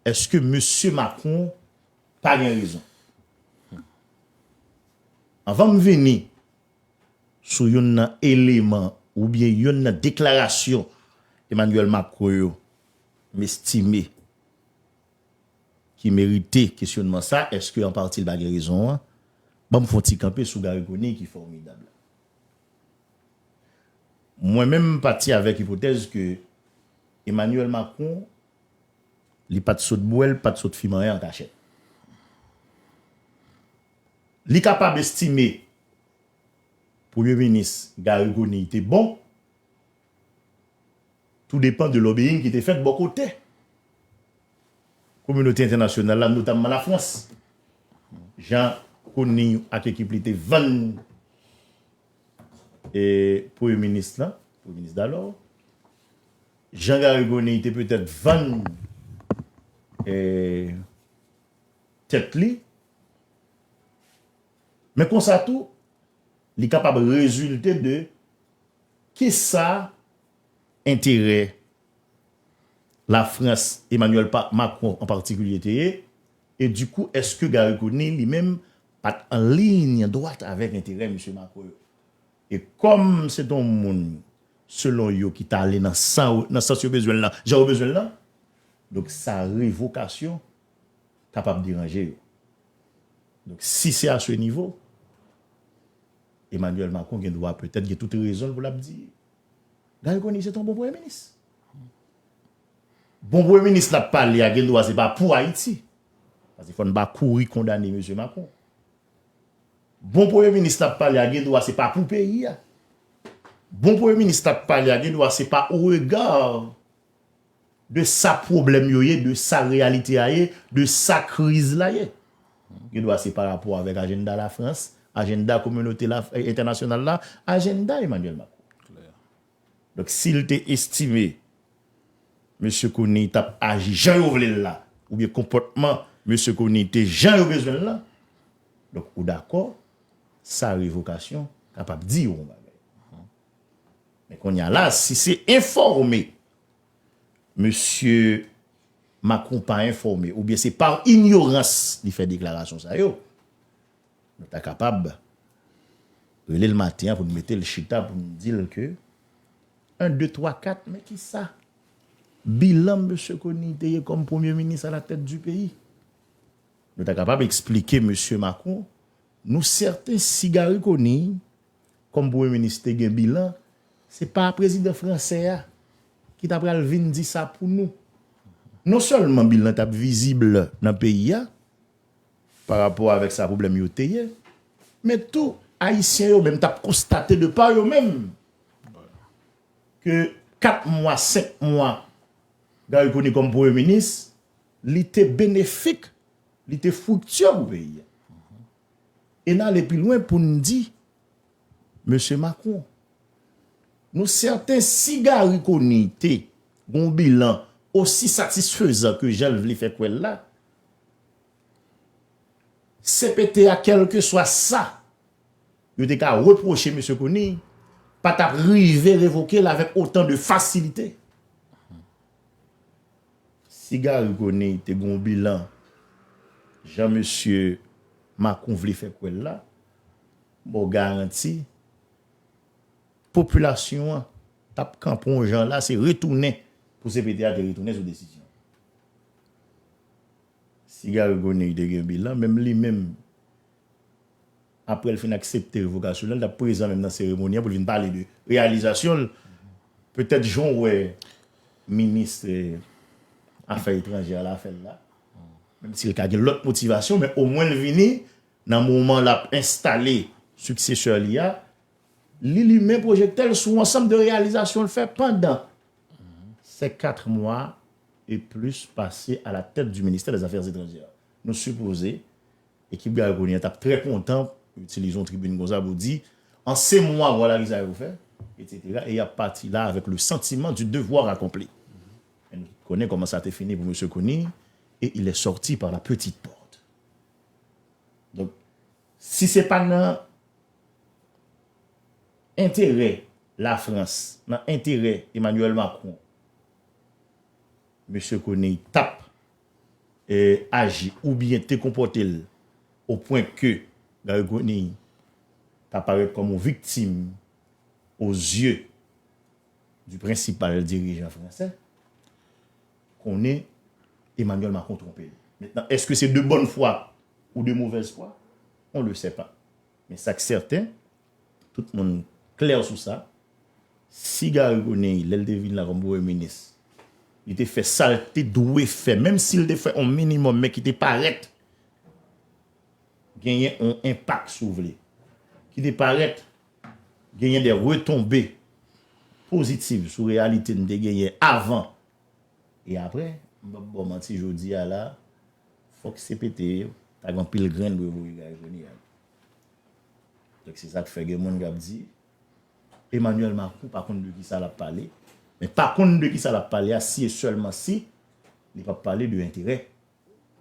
èske mesye Macron pa gen rezon? Anvan m vini sou yonn nan eleman oubyen yonn nan deklarasyon Emmanuel Macron yo, m estime ki merite kesyonman sa, èske an pati l pa gen rezon an? Ban m fè yon ti kanpe sou Garry Conille ki fòmidab la. Mwen menm, m pati avèk ipotèz ke Emmanuel Macron, li pa t sot bwè, li pa t sot fimen anyen an kachèt. Li kapab estime Premye Minis Garry Conille te bon, tou depann de lobbying ki te fèt bò kote kominote entènasyonal la, notamman Lafrans. Jan Conille ak ekip li te vann e, premye minis lan, premye minis dalò, jan Garry Conille te petèt vann e, tèt li. Men konsa tou, li kapab rezilte de kisa enterè Lafrans, Emmanuel Pa-, Macron an patikilye te ye, e dikou, èske Garry Conille li menm pa t an liy dwat avèk enterè mesye Macron yo? E kòm se t on moun, selon yo, ki t ale nan san, nan sans yo bezwen l lan, jan yo bezwen l lan, donk sa revokasyon kapab deranje yo. Donk, si se a se nivo, Emmanuel Macron gen dwa petèt gen tout rezon l pou l ap di, Garry Conille se t on bon premye minis. Bon premye minis l ap pale a gen dwa se pa pou Ayiti. Paske fò n pa kouri kondane mesye Macron. Bon premye minis l ap pale a gen dwa se pa pou peyi a. Bon premye minis l ap pale a gen dwa se pa o rega de sa pwoblèm yo ye, de sa reyalite a ye, de sa kriz la ye. Gen dwa se pa rapò avèk ajanda Lafrans, ajanda kominote la, entènasyonal la, ajanda Emmanuel Macron. Donk, si l te estime mesye Conille t ap aji jan yo vle l la, oubyen konpòtman mesye Conille te jan yo bezwen l lan, donk, ou dakò, sa revokasyon kapab di yon bagay. Men kounye a la, si se enfòme mesye Macron pa enfòme, oubyen se pa inyorans li fè deklarasyon sa yo, nou ta kapab rele l maten an pou n mete l chita, pou n di l ke en, de, twa, kat, men ki sa? Bilan Mesye Conille te ye kòm premye minis à la tête du pays. Nou ta kapab eksplike Mesye Macron, nou sèten si Garry Conille, kòm premye minis, te gen bilan, se pa prezidan fransè a ki ta pral vin di sa pou nou. Non sèlman bilan t ap vizib nan peyi a, pa rapò avèk sa pwoblèm yo te ye, men tou, Ayisyen yo menm t ap konstate de pa yo menm ke kat mwa, senk mwa Garry Conille kòm premye minis, li te benefik, li te friktye pou peyi a. E n ale pi lwen pou n di, Mesye Macron, nou sèten si Garry Conille te gon bilan osi satisfezan ke jan l vle fè kwè l la, C P T a, kèlkeswa sa yo te ka repwoche Mesye Conille, pa t ap rive revoke l avèk otan de fasilite. Si Garry Conille te gon bilan jan Mesye Macron vle fè kwè l la, m ba w garanti, popilasyon an t ap kanpe yon jan la, se retounen pou C P T a te retounen sou desizyon. Si Garry Conille te gen bilan, menm li menm, apre l fin aksepte revokasyon l, l t ap prezan menm nan seremoni an pou l vin pale de reyalizasyon l. Petèt jan w wè minis, eh, afè etranjè a la fè l la, menm si l ka gen lòt motivasyon, men omwen l vini nan moman l ap enstale siksesè li a, li limen pwojektè l sou ansanm de reyalizasyon l fè pandan ces quatre mois et plus passés à la tête du ministère des Affaires étrangères. Nou sipoze, ekip Garry Conille an t ap trè kontan itilize yon tribin konsa pou di, an se mwa, vwala ki sa yo fè, et cetera. E y ap pati la avec le sentiment du devoir accompli. Men nou konnen kòman sa te fini pou Mesye Conille, et il est sorti par la petite porte. Donk, si se pa nan enterè Lafrans, nan enterè Emmanuel Macron, Mesye Conille t ap, eh, aji oubyen te konpòte l o pwen ke Garry Conille ta parèt kòm yon viktim aux yeux du principal dirigeant français, konnen Emmanuel Macron twonpe l. Maintenant, est-ce que c'est de bonne foi ou de mauvaise foi? On le sait pas. Men sa k sèten, tout moun klè sou sa, si Garry Conille, lè l te vin la kòm premye minis, li te fè sa l te dwe fè, menm si l te fè yon minimòm, men ki te parèt genyen yon enpak, si w vle, ki te parèt genyen de retonbe pozitif sou reyalite n te genyen avan e apre, m p ap ba w manti, jodi a la, fòk C P T ta gen anpil grenn pou yo voye Garry Conille ale. Donk, se sa k fè gen moun k ap di, Emmanuel Macron pa konn de kisa l ap pale, men pa konn de kisa l ap pale a, si e sèlman si li p ap pale de enterè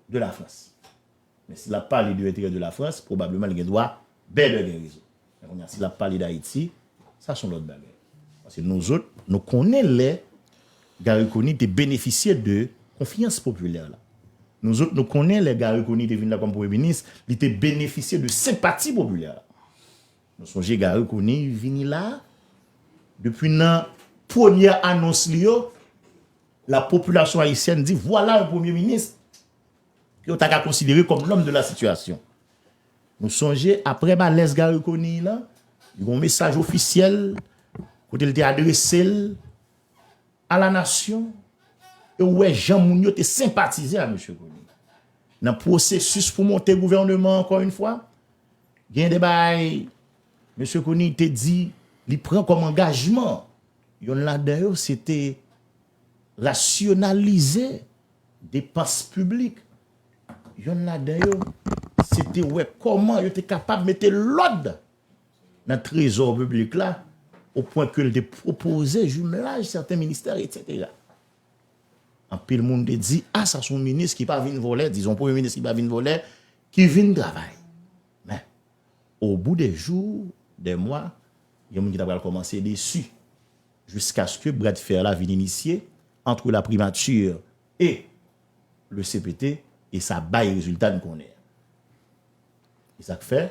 de Lafrans. Men si l ap pale de enterè de Lafrans, pwobableman li gen dwa bèbè gen rezon. Men kounye a, si l ap pale d Ayiti, sa se yon lòt bagay. Paske nou zòt, nou konnen lè Garry Conille te benefisye de konfyans popilè la. Nou zòt, nou konnen lè Garry Conille te vin la kòm premye minis, li te benefisye de senpati popilè la. Nou sonje Garry Conille vini la, depi nan premyè anons li yo, la popilasyon ayisyèn di, vwala yon premye minis ke yo ta ka konsidere kòm l'homme de la situation. Nou sonje, apre malèz Garry Conille lan, li gen yon mesaj ofisyèl kote l te adrese l a la nasyon, e w wè jan moun yo te senpatize a Mesye Conille. Nan pwosesis pou monte gouvènman an, ankò yon fwa, gen de bagay Mesye Conille te di, li pran kòm angajman. Yonn ladan yo, se te rasyonalize depans piblik. Yonn ladan yo, se te wè kòman yo te kapab mete lòd nan trezò piblik la, o pwen ke l te pwopoze jimlaj sèten ministè, etsetera. Anpil moun te di, a, sa se yon minis ki pa vin vòlè, dizon, premye minis ki pa vin vòlè, ki vin travay. Men, au bout des jours, des mois, gen moun ki ta pral kòmanse desi, jiskaske bra de fè la vin inisye entre la primature et le C P T, e sa bay rezilta n konnen. E sa k fè,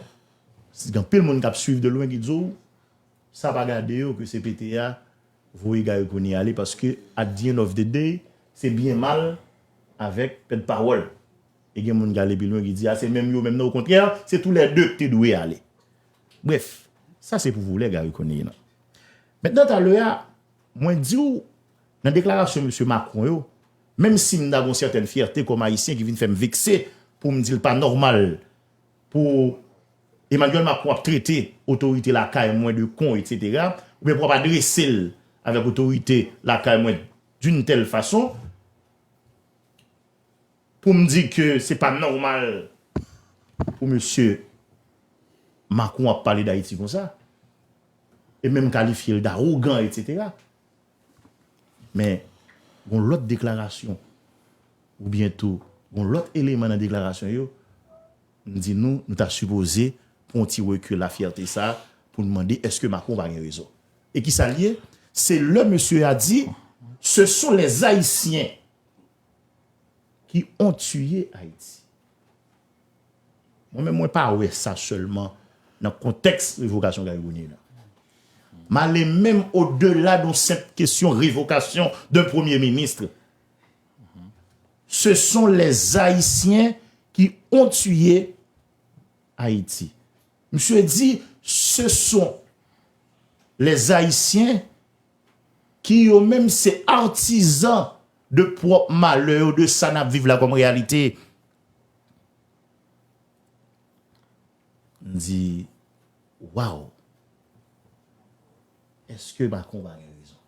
si gen anpil moun k ap swiv de lwen ki di w, sa pa gade yo ke C P T a voye Garry Conille ale, paske at the end of the day, se byen mal avèk pèd pawòl. E gen moun ki ale pi lwen ki di, a, se menm yo menm nan, okontrè, se tou lè de ki te dwe ale. Brèf, sa se pou volè Garry Conille nan. Mentnan, talè a, mwen di w, nan deklarasyon mesye Macron yo, menm si m ta gen yon sètèn fyète kòm Ayisyen ki vin fè m vekse pou m di l pa nòmal pou Emmanuel Macron ap trete otorite lakay mwen de con, etsetera, oubyen pou ap adrese l avèk otorite lakay mwen d'une telle façon, pou m di ke se pa nòmal pou mesye Macron ap pale d Ayiti konsa, e menm kalifye l d awogan, etsetera. Men, yon lòt deklarasyon, oubyen tou, yon lòt eleman nan deklarasyon yo, m di nou, nou ta sipoze pran yon ti rekil lafyète sa pou n mande èske Macron pa gen rezon. E kisa l ye? Se lè mesye a di, ce sont les Haïtiens qui ont tué Haïti. Mwen menm, mwen pa wè sa sèlman nan kontèks revokasyon Garry Conille la. M ale menm odela de yon senp kesyon revokasyon d'un premier ministre. Ce sont les Haïtiens qui ont tué Haïti. Misye di, ce sont les Haïtiens ki yo menm se atizan de pwòp malè yo, de sa n ap viv la kòm reyalite. M di, waw, èske Macron pa gen rezon?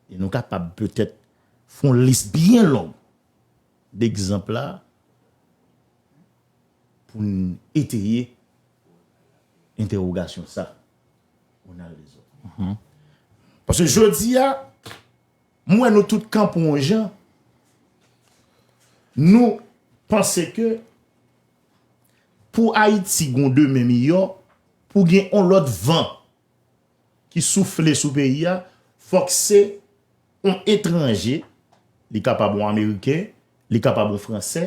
E nou kapab petèt fè yon lis byen long de egzanp la pou n eteye entèwogasyon sa. Ronald Deshommes. Paske jodi a, m wè nou tout kanpe yon jan, nou panse ke pou Ayiti gen yon demen miyò, pou gen yon lòt van ki soufle sou peyi a, fòk se yon etranje, li kapab yon Ameriken, li kapab yon Fransè,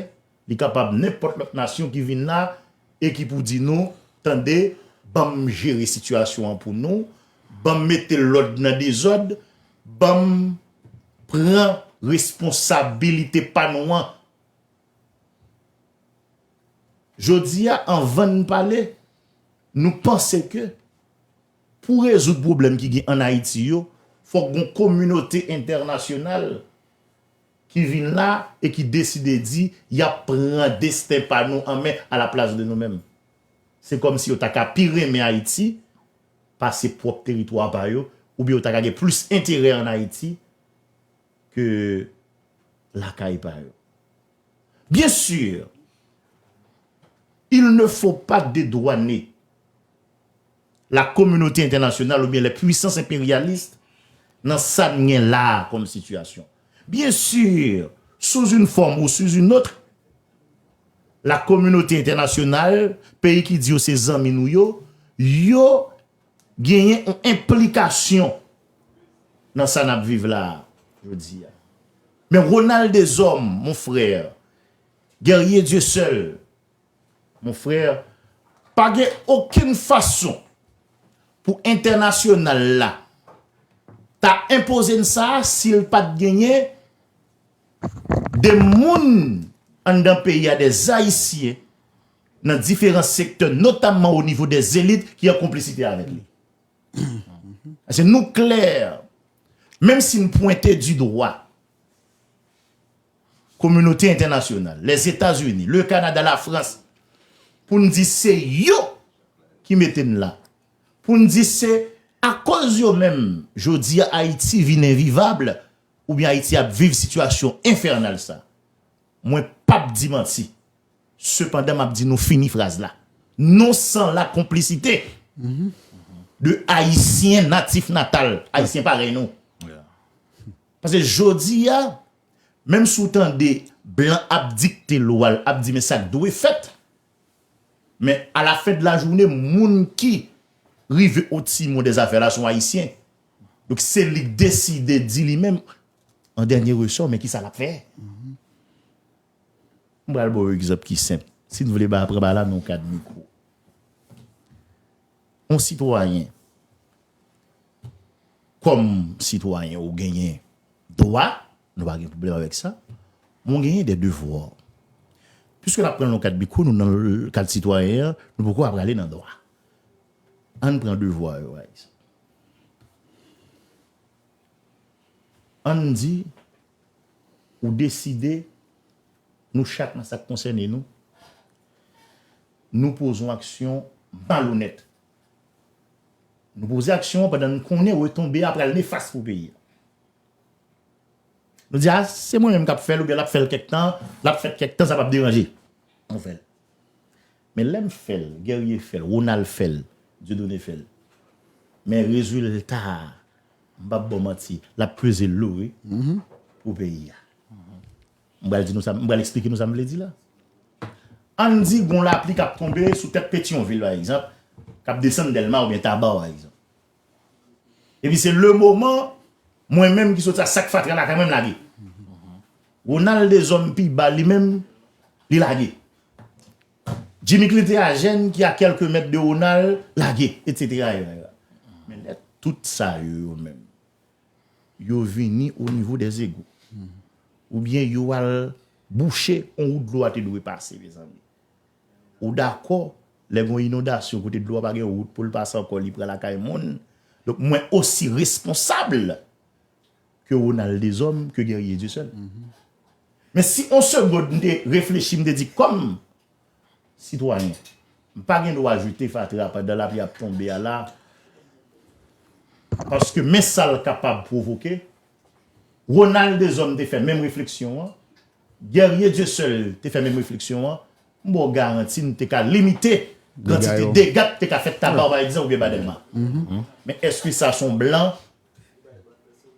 li kapab nenpòt lòt nasyon ki vin la e ki pou di nou, tande, ban m jere sitiyasyon an pou nou, ban m mete lòd nan dezòd, ban m pran responsabilite pa nou an. Jodi a, anvan n pale, nou panse ke pou rezoud pwoblèm ki gen ann Ayiti yo, fòk gon kominote entènasyonal ki vin la e ki deside di y ap pran desten pa nou an men alaplas de nou menm. Se kòmsi yo ta ka pi renmen Ayiti pase pwòp teritwa pa yo, oubyen yo ta ka gen plis enterè ann Ayiti ke lakay pa yo. Bien sûr, il ne faut pas dédouaner la communauté internationale oubyen les puissances impérialistes nan sa n gen la a kòm sitiyasyon. Bien sûr, sous une forme ou sous une autre, la communauté internationale, peyi ki di yo se zanmi nou yo, yo genyen yon enplikasyon nan sa n ap viv la a jodi a. Men Ronald Deshommes, mon frère, Guerrier Dieuseul, mon frère, pa gen okenn fason pou entènasyonal la ta enpoze n sa a si l pa t genyen de moun anndan peyi a, des Haïtiens, nan diferan sektè, notamman o nivo des élites ki an konplisite avèk li. Paske nou klè, menm si n pwente du dwa kominote entènasyonal, Lèzetazini, le Kanada, Lafrans, pou n di se yo ki mete n la, pou n di se akoz yo menm, jodi a Ayiti vin envivab, oubyen Ayiti ap viv sitiyasyon enfènal sa. Mwen p ap di manti. Sepandan, m ap di nou fini fraz la. Non sans la complicité de Ayisyen natif natal, Ayisyen parèy nou. Paske jodi a, menm si w tande blan ap dikte lwa l, ap di men sa k dwe fèt, men à la fin de la journée, moun ki rive au timon des affaires la se yon Ayisyen. Donk se li k deside di li menm, an dènye resò, men kisa l ap fè? M pral ba w yon egzanp ki senp. Si n vle ba, pran ba la nan yon kad mikwo. Yon sitwayen, kòm sitwayen, ou genyen dwa, nou pa gen pwoblèm avèk sa, men ou genyen de devwa. Piske n ap pran nan kad mikwo, nou nan l-, kad sitwayen an, nou poko ap prale nan dwa. Ann pran devwa yo, pa egzanp. Ann di, ou deside, nou chak nan sa k konsène nou, nou poze yon aksyon malonèt. Nou poze aksyon an pandan n konnen retonbe a pral nefas pou peyi a. Nou di, a, se mwen menm k ap fè l, oubyen l ap fè l kèk tan, l ap fèt kèk tan, sa p ap deranje. Nou fè l. Men lè m fè l, Guerrier fè l, Ronald fè l, Dieudonné fè l. Men rezilta a, m p ap ba w manti, l ap peze lo, wi, pou peyi a. M pral di nou sa, m pral eksplike nou sa m vle di la. Ann di gon lapli k ap tonbe sou tèt Petyonvil, pa egzanp, k ap desann Dèlma oubyen Taba, pa egzanp. Epi se le moman, mwen menm ki soti a sak fatra lakay mwen, m lage. Ronald Dezòm pi ba li menm, li lage. Jimmy Clinton a jèn ki a kèlke mèt de Ronald, lage, etsetera, etsetera. Men lè tout sa yo, yo menm, yo vini o nivo dè zego. Oubyen yo al bouche on wout dlo a te dwe pase, mezanmi. Ou dakò, lè gen yon inondasyon kote dlo a pa gen wout pou l pase ankò, li pran lakay moun. Donk, mwen osi responsab ke Ronald Dezòm, ke Guerrier Dieuseul. Men si on segond m te reflechi, m te di, kòm sitwayen, m pa gen dwa jete fatra pandan lapli ap tonbe a la, paske men sa l kapab pwovoke. Ronald Dezòm te fè menm refleksyon an, Guerrier Dieuseul te fè menm refleksyon an, m ba w garanti n te ka limite kantite dega k te ka fèt Taba, pa egzanp, oubyen ba Dèlma. Men èske sa se yon blan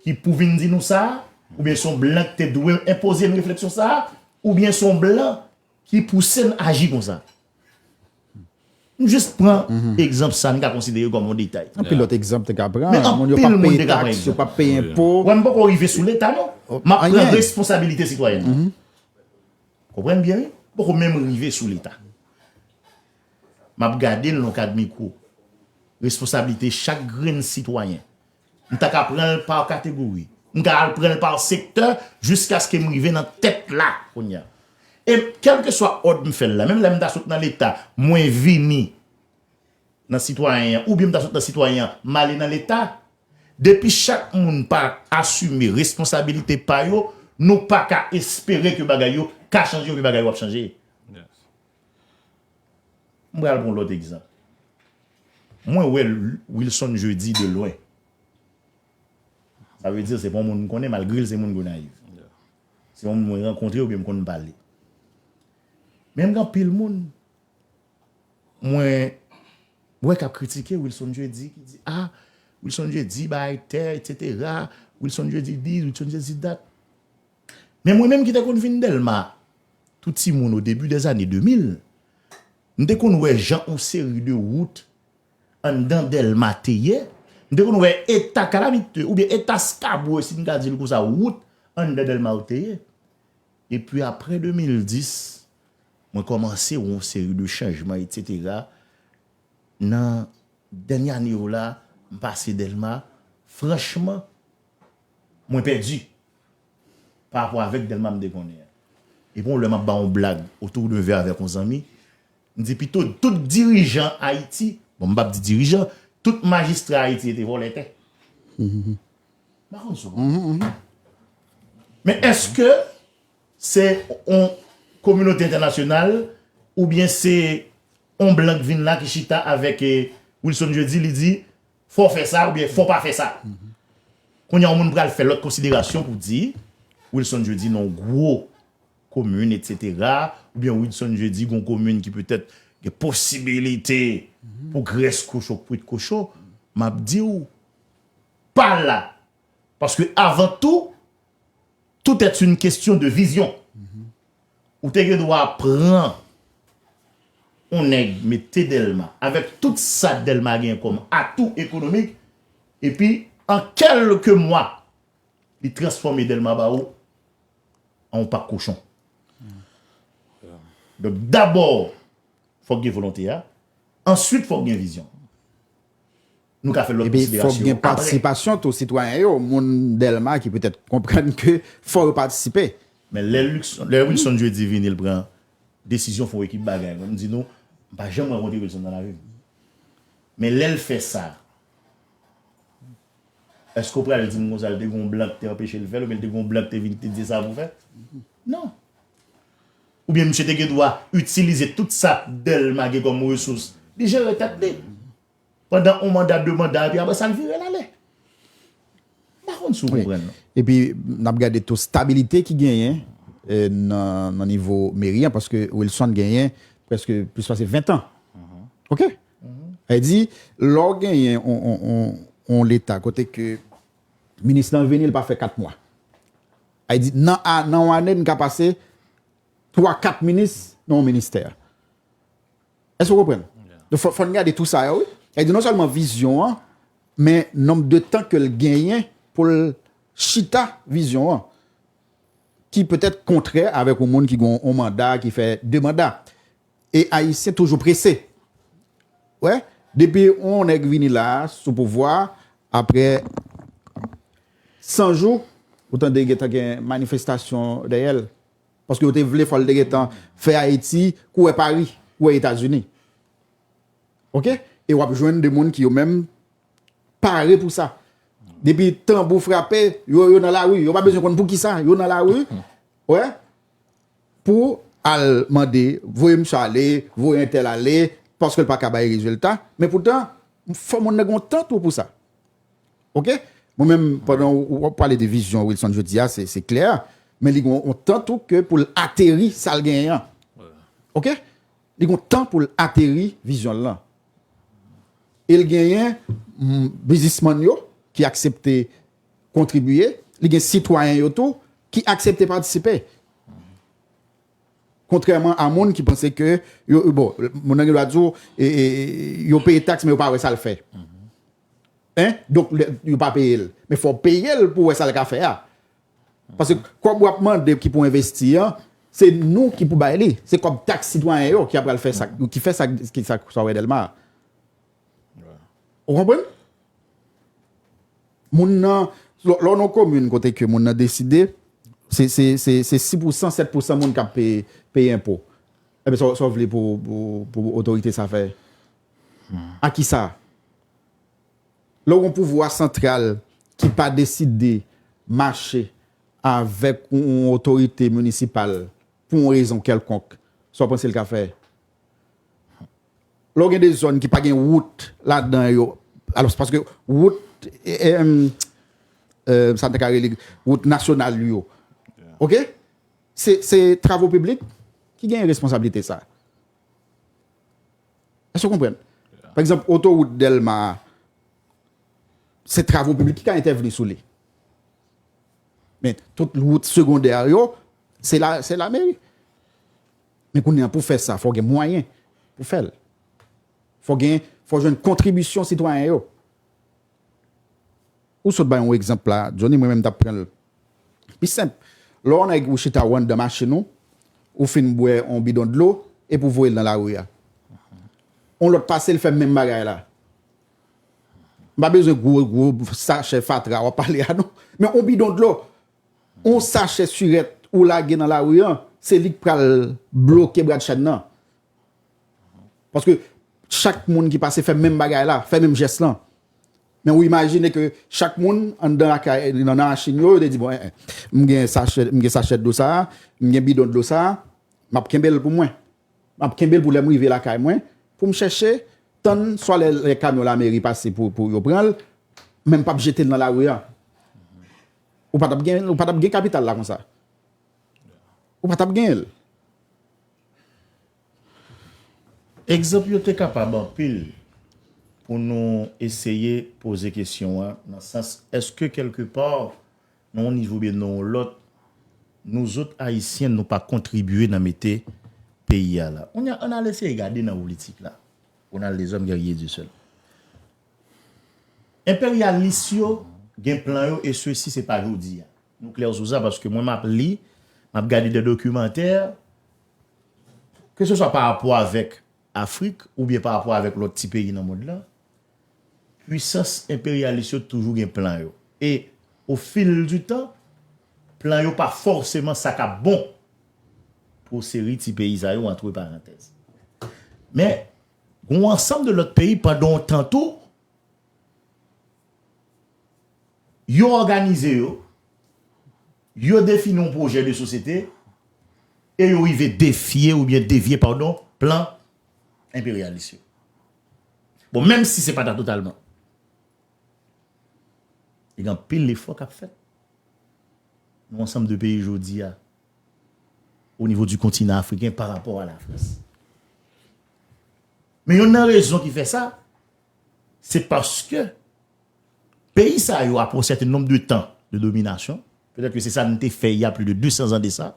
ki pou vin di nou sa? Oubyen se yon blan ki te dwe enpoze n refleksyon sa? Oubyen se yon blan ki pouse n aji konsa? M jis pran egzanp sa, n ka konsidere kòm yon detay. Anpil lòt egzanp te ka pran. Men moun yo anpil pa moun peye te ka pran taks, yo egzanp. Pa peye enpo. Wè, m poko rive sou Leta, non. M ap pran responsabilite sitwayèn. Konprann byen, wi. M poko menm rive sou Leta. M ap gade l nan kad mikwo. Responsabilite chak grenn sitwayen. M ta ka pran l pa kategori. M ka al pran l pa sektè jiskaske m rive nan tèt la kounye a. E kèlkeswa òd m fè l la, menm lè m ta sot nan Leta, mwen vini nan sitwayen an, oubyen m ta sot nan sitwayen an, m ale nan Leta, depi chak moun pa asime responsabilite pa yo, nou pa ka espere ke bagay yo ka chanje oubyen bagay yo ap chanje. M pral pran yon lòt egzanp. Mwen wè Wilson Jeudi de lwen. Sa vle di se pa yon moun m konnen, malgre l se moun Gonayiv. Se yon moun mwen rankontre oubyen m konn pale. Men gen anpil moun mwen wè k ap kritike Wilson Jeudi, ki di, a, Wilson Jeudi bay tè, etsetera. Wilson Jeudi this, Wilson Jeudi that. Men mwen menm ki te konn vin Dèlma, tou timoun, o debi dèzane de mil, m te konn wè jan yon seri de wout anndan Dèlma te ye. M te konn wè eta kalamitye, oubyen eta skabwe, si n ka di l konsa, wout anndan Dèlma yo te ye. Epi apre de mil dis, mwen kòmanse wè yon seri de chanjman, etsetera. Nan dènye ane yo la, m pase Dèlma, franchman, mwen pèdi pa rapò avèk Dèlma m te konnen an. Epi yon lè m ap ba yon blag otou de vè avèk yon zanmi, m di pito tout dirijan Ayiti, bon, m p ap di dirijan, tout majistra Ayiti te vòlè tè. M pa konn si w konprann. Men èske se yon kominote entènasyonal oubyen se yon blan k vin la ki chita avèk, eh, Wilson Jeudi, li di, fò w fè sa oubyen fò w pa fè sa. Kounye a, yon moun pral fè lòt konsiderasyon pou di, Wilson Jeudi nan yon gwo komin, etsetera, oubyen Wilson Jeudi gon komin ki petèt gen posibilite pou grès kochon, kwit kochon, m ap di w, pa la. Paske avan tou, tout est une question de vision. Ou te gen dwa pran yon nèg mete Dèlma, avèk tout sa Dèlma gen kòm atou ekonomik, epi an kèlke mwa, li transfòme Dèlma ba ou an yon pak kochon. Donk, dabò, fòk gen volonte a. Answit, fòk gen vizyon. Nou ka fè lòt konsiderasyon yo apre. Epi, fòk gen patisipasyon tou sitwayen yo, moun Dèlma ki petèt konprann ke fò yo patisipe. Men lè Luckson, lè Wilson Jeudi vini, l pran desizyon, fè yon ekip bagay. M di nou, m pa janm rankontre Wilson nan lavi m. Men lè l fè sa, èske w pral di m konsa, l te gen yon blan ki te anpeche l fè l, oubyen l te gen yon blan ki te vin, ki te di sa pou w fè? Non. Oubyen misye te gen dwa itilize tout sa Dèlma gen kòm resous, li jere tèt li. Pandan yon manda, de manda, epi apre sa, l vire l ale. M pa konn si w konprann, non. Epi, n ap gade tou stabilite ki genyen, eh, nan, nan nivo meri an, paske Wilson genyen prèske plis pase ven tan. Oke? Sa vle di, lè w genyen on, on, on, on leta kote ke minis lan vini, l pa fè kat mwa. Sa vle di, nan a, nan yon ane, n ka pase twa, kat minis nan yon ministè. Èske w konprann? Donk, fò, fò n gade tou sa yo, wi. Sa vle di, non sèlman vizyon an, men nonb de tan ke l genyen pou l chita vizyon an, ki petèt kontrè avèk yon moun ki gen yon manda, ki fè de manda. E Ayisyen toujou prese. Wè, depi yon nèg vini la, sou pouvwa, apre san jou, ou tande gentan gen manifestasyon dèyè l. Paske yo te vle fò l te gentan fè Ayiti, kou wè Pari, kou wè Etazini. Oke? E w ap jwenn de moun ki yo menm pare pou sa. Depi tanbou frape, yo, yo nan lari. Yo pa bezwen konn poukisa, yo nan lari. Wè? Pou al mande, voye misye ale, voye entèl ale, paske l pa ka bay rezilta. Men poutan, fò moun nan gen yon tan tou pou sa. Oke? Mwen menm, pandan w, w ap pale de vizyon Wilson Jeudi a, se, se klè, men li gen yon tan tou ke pou l ateri sa l genyen an. Oke? Li gen yon tan pou l ateri vizyon l lan. E l genyen, mm, biznismann yo ki aksepte kontribiye, li gen sitwayen yo tou ki aksepte patisipe. Kontrèman a moun ki panse ke, yo, bon, moun nan gen dwa di w, e, e, e, yo peye taks, men yo pa wè sa l fè. Hein? Donk, lè, yo pa peye l. Men fò w peye l pou w wè sa l ka fè a. Paske kòb w ap mande ki pou envesti an, se nou ki pou bay li. Se kòb taks sitwayen yo ki ap pral fè sa, ki fè sa, ki sa, sa w wè Dèlma a. Ou konprann? Moun nan, lè, lè w nan yon komin kote ke moun nan deside, se, se, se, se sis pousan, sèt pousan moun k ap peye, peye enpo. Ebyen, sa, sa w vle pou, pou, pou otorite sa fè? A ki sa? Lè w gen yon pouvwa santral ki pa deside mache avèk yon, yon otorite minisipal pou yon rezon kèlkonk, sa w panse l ka fè? Lè w gen de zòn ki pa gen wout ladan yo, alò, se paske wout, e, e, em, e, sa n ta ka rele wout nasyonal yo. Oke? Se, se travo piblik ki gen responsablite sa. Èske w konprann? Pa egzanp, otowout Dèlma a, se travo piblik ki ka entèvni sou li. Men tout wout segondè yo, se la, se lameri. Men kounye a, pou fè sa, fò gen mwayen pou fè l. Fò gen, fò jwenn kontribisyon sitwayen yo. Ou sot bay yon egzanp la, Johnny, mwen menm m t ap pran l pi senp. Lè w nèg ou chita w anndan machin ou, ou fin bwè yon bidon dlo, epi w voye l nan lari a. Yon lòt pase, l fè menm bagay la. M pa bezwen gwo, gwo sachè fatra w ap pale a, non. Men yon bidon dlo, yon sachè sirèt ou lage nan lari an, se li k pral bloke bradchèn nan. Paske chak moun ki pase fè menm bagay la, fè menm jès lan. Men ou imajine ke chak moun anndan lakay, nan, nan machin yo, yo te di, bon, en, en, m gen sachè, m gen sachè dlo sa a, m gen bidon dlo sa a, m ap kenbe l pou mwen. M ap kenbe l pou lè m rive lakay mwen, pou m chèche, tann swa lè, lè kamyon lameri pase pou, pou yo pran l, men m p ap jete l nan lari a. Ou pa t ap gen, ou pa t ap gen kapital la konsa. Ou pa t ap genyen l. Egzanp yo te kapab anpil pou nou eseye poze kesyon an, nan sans, èske kèlkepa, nan yon nivo oubyen nan yon lòt, nou zòt Ayisyen, nou pa kontribye nan mete peyi a la? Kounye a, ann al eseye gade nan politik la. Ronald Deshommes, Guerrier Dieuseul. Enperyalis yo gen plan yo, e sesi se pa jodi a. Nou klè sou sa, paske mwen m ap li, m ap gade de dokimantè, ke se swa pa rapò avèk Afrik oubyen pa rapò avèk lòt ti peyi nan mond lan, pwisans enperyalis yo toujou gen plan yo. E, o fil di tan, plan yo pa fòseman sa k ap bon pou seri ti peyi sa yo, antre parantèz. Men, gen yon ansanm de lòt peyi, pandan yon tan tou, yo òganize yo, yo defini yon pwojè de sosyete, e yo rive defye oubyen devye, padon, plan enperyalis yo. Bon, menm si se pa ta totalman. Gen anpil efò k ap fèt nan ansanm de peyi jodi a, o nivo di kontinan afriken pa rapò a Lafrans. Men youn nan rezon ki fè sa, se paske peyi sa yo, apre yon sèten nonb de tan de dominasyon, petèt ke se sa n te fè il y a plus de deux cents ans de ça,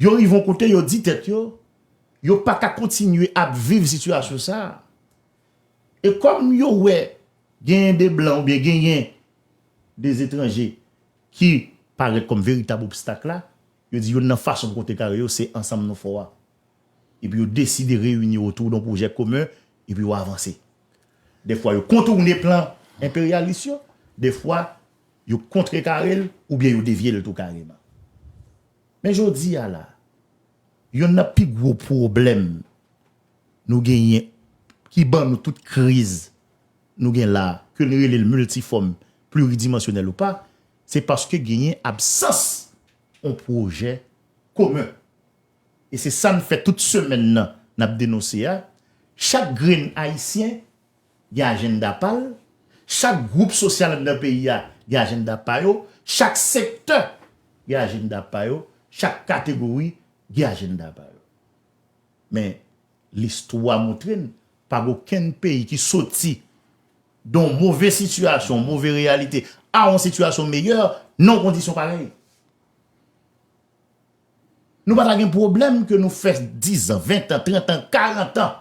yo rive yon kote, yo di tèt yo, yo pa ka kontinye ap viv sitiyasyon sa a. E kòm yo wè genyen de blan oubyen genyen de etranje ki parèt kòm veritab obstak la, yo di youn nan fason pou kontrekare yo, se ansanm nou fò a. Epi yo deside reyini otou de yon pwojè komen, epi yo avanse. Defwa yo kontoune plan enperyalis yo, defwa yo kontrekare l, oubyen yo devye l tou kareman. Men jodi a la, youn nan pi gwo pwoblèm nou genyen, ki ban nou tout kriz nou gen la, ke n rele l miltifòm, pliridimansyonèl ou pa, se paske genyen absans yon pwojè komen. E se sa n fè tout semèn nan, n ap denonse a. Chak grenn Ayisyen gen ajannda pa l, chak gwoup sosyal anndan peyi a gen ajannda pa yo, chak sektè gen ajannda pa yo, chak kategori gen ajannda pa yo. Men, listwa montre n, pa gen okenn peyi ki soti de yon move sitiyasyon, move reyalite, a yon sitiyasyon meyè, nan yon kondisyon parèy. Nou pa ta gen pwoblèm ke nou fè diz an, ven an, trant an, karant an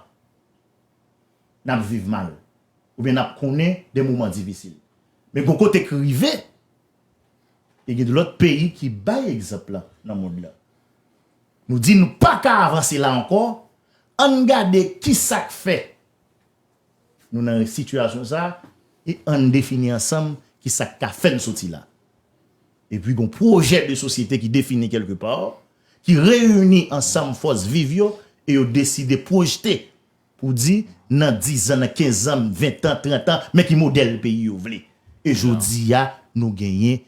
n ap viv mal, oubyen n ap konnen de moman difisil. Men gon kote k rive, e gen de lòt peyi ki bay egzanp lan nan mond lan. Nou di nou pa ka avanse la ankò, ann gade kisa k fè nou nan sitiyasyon sa a, e ann defini ansanm kisa k ka fè n soti la. Epi gon pwojè de sosyete ki defini kèlkepa, ki reyini ansanm fòs viv yo, e yo deside pwojte pou di nan diz an, nan kenz an, ven an, trant an, men ki modèl peyi yo vle. E jodi a, nou genyen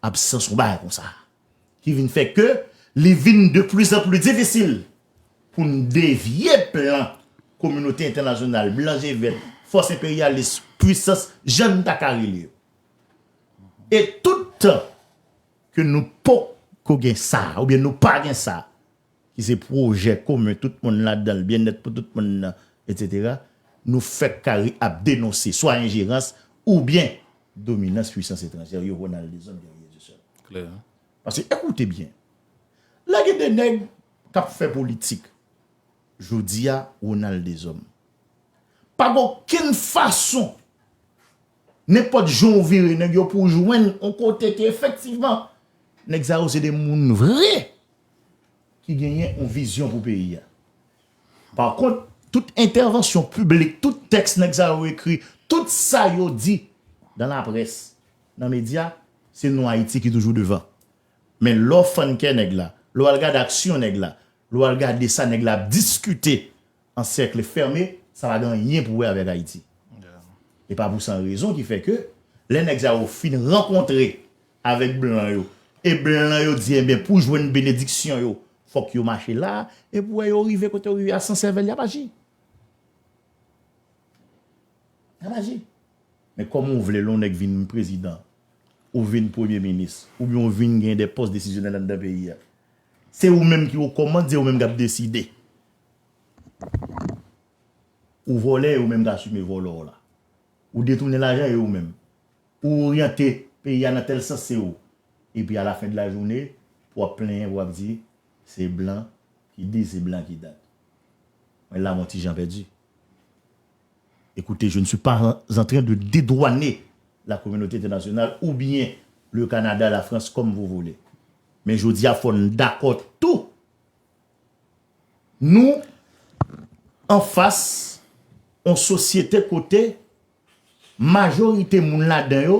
absans yon bagay konsa, ki vin fè ke li vin de plus en plus difisil pou n devye plan kominote entènasyonal, blan je vèt, fòs enperyalis, pwisans, jan n ta ka rele yo. E tout tan ke nou poko gen sa, oubyen nou pa gen sa, ki se pwojè komen tout moun ladan l, byennèt pou tout moun nan, etsetera, nou fèk kare ap denonse swa enjerans oubyen dominans pwisans etranjè yo, Ronald Dezòm, Guerrier Dieuseul. Klè. Paske, ekoute byen, lè gen de nèg k ap fè politik, jodi a, Ronald Dezòm, pa gen okenn fason, nenpòt jan w vire nèg yo, pou w jwenn yon kote ke efektivman, nèg sa yo se de moun vre ki genyen yon vizyon pou peyi a. Pa kont, tout entèvansyon piblik, tout tèks nèg sa yo ekri, tout sa yo di nan laprès, nan medya, se non Ayiti ki toujou devan. Men lè w fann kè nèg la, lè w al gade aksyon nèg la, lè w al gade sa nèg la ap diskite an sèk fèmen, sa pa gen anyen pou wè avèk Ayiti. E pa pou san rezon ki fè ke lè nèg sa yo fin rankontre avèk blan yo, e blan yo di, enben, pou jwenn benediksyon yo, fòk yo mache la, e pou wè yo rive kote yo rive a san sèvèl, y ap aji. Y ap aji. Men kòman w vle lè yon nèg vin prezidan, ou vin premye minis, oubyen ou vin gen de pòs desizyonèl anndan peyi a? Se ou menm ki o kòmand, se ou menm k ap deside. Ou vòlè, e ou menm k asime vòlò w la. Ou detounen lajan, e ou menm. Ou oryante peyi a nan tèl sans, se ou. Epi a la fen de la jounen, pou w ap plenyen, pou w ap di, se blan ki di, se blan ki dat. Mwen la, mon ti jan pèdi. Écoutez, je ne suis pas en train de dédouaner la communauté internationale oubyen le Canada, la France, comme vous voulez. Men jodi a, fò n dakò tou. Nou anfas yon sosyete kote majorite moun ladan yo,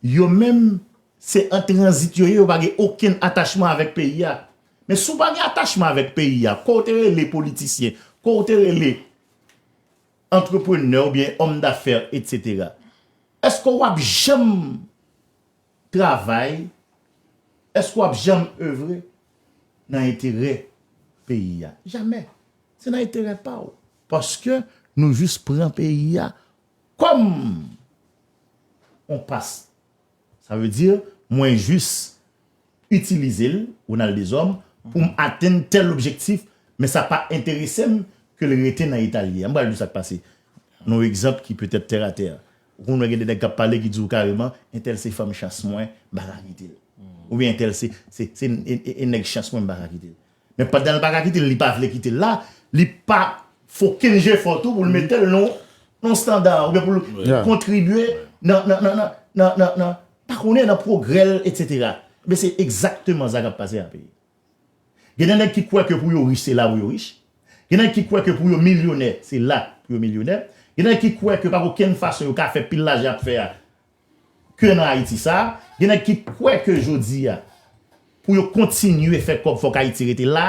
yo menm, se an tranzit yo ye, yo pa gen okenn atachman avèk peyi a. Men si w pa gen atachman avèk peyi a, ke w te rele politisyen, ke w te rele antreprenè oubyen òm dafè, etsetera, èske w ap janm travay, èske w ap janm evre nan enterè peyi a? Jamè. Se nan enterè pa w. Paske nou jis pran peyi a kòm yon pas. Sa vle di, mwen jis itilize l, Ronald Deshommes, pou m atenn tèl objektif, men sa pa enterese m ke l rete nan eta l ye a. M pral di w sa k pase. Yon egzanp ki petèt tèratè. Ou konn wè gen de nèg k ap pale ki di w kareman, entèl se fanm chans mwen, m pa ka kite l. Oubyen entèl se, se, se e, e, e nèg chans mwen, m pa ka kite l. Men pandan l pa ka kite l, li pa vle kite l la, li pa fè okenn jefò tou pou l mete l nan yon estanda oubyen pou l kontribye nan, nan, nan, nan, nan, nan, nan, pa konnen, nan pwogrè l, etsetera. Men se egzakteman sa k ap pase a peyi. Gen de nèg ki kwè ke pou yo rich, se la pou yo rich. Gen nèg ki kwè ke pou yo milyonè, se la pou yo milyonè. Gen nèg ki kwè ke pa okenn fason yo ka fè pil lajan y ap fè a ke nan Ayiti sa. Gen nèg ki kwè ke jodi a, pou yo kontinye fè kòb, fòk Ayiti rete la.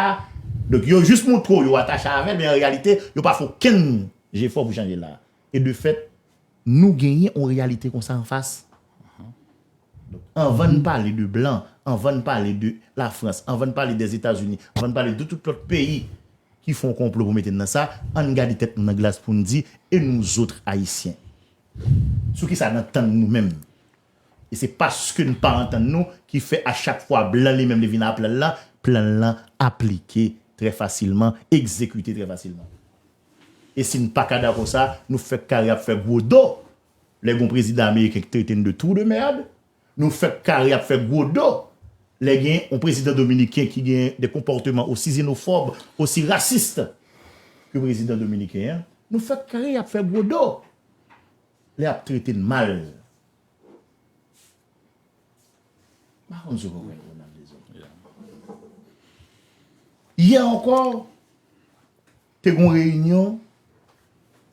Donk, yo jis montre w yo atache avè l, men an reyalite, yo pa fè okenn jefò pou chanje la. E de fèt, nou genyen yon reyalite konsa anfas. Anvan n pale de blan, anvan n pale de Lafrans, anvan n pale dèzetazini, anvan n pale de tout lòt peyi ki fè yon konplo pou mete n nan sa, ann gade tèt nou nan glas pou n di, e nou zòt Ayisyen? Sou kisa n antann nou menm? E se paske n pa antann nou ki fè a chak fwa blan li menm li vin a plan l lan, plan l lan aplike trè fasilman, egzekite trè fasilman. E si n pa ka dakò sa, nou fèk kare ap fè gwo do. Lè gon prezidan ameriken ki trete n de trou de mèd, nou fèk kare ap fè gwo do. Lè gen yon prezidan dominiken ki gen de konpòteman osi zenofòb, osi rasis ke prezidan dominiken an, nou fèk kare ap fè gwo do. Lè ap trete n mal. M pa konn si w konprann Ronald Deshommes. Yè ankò, te gen yon reyinyon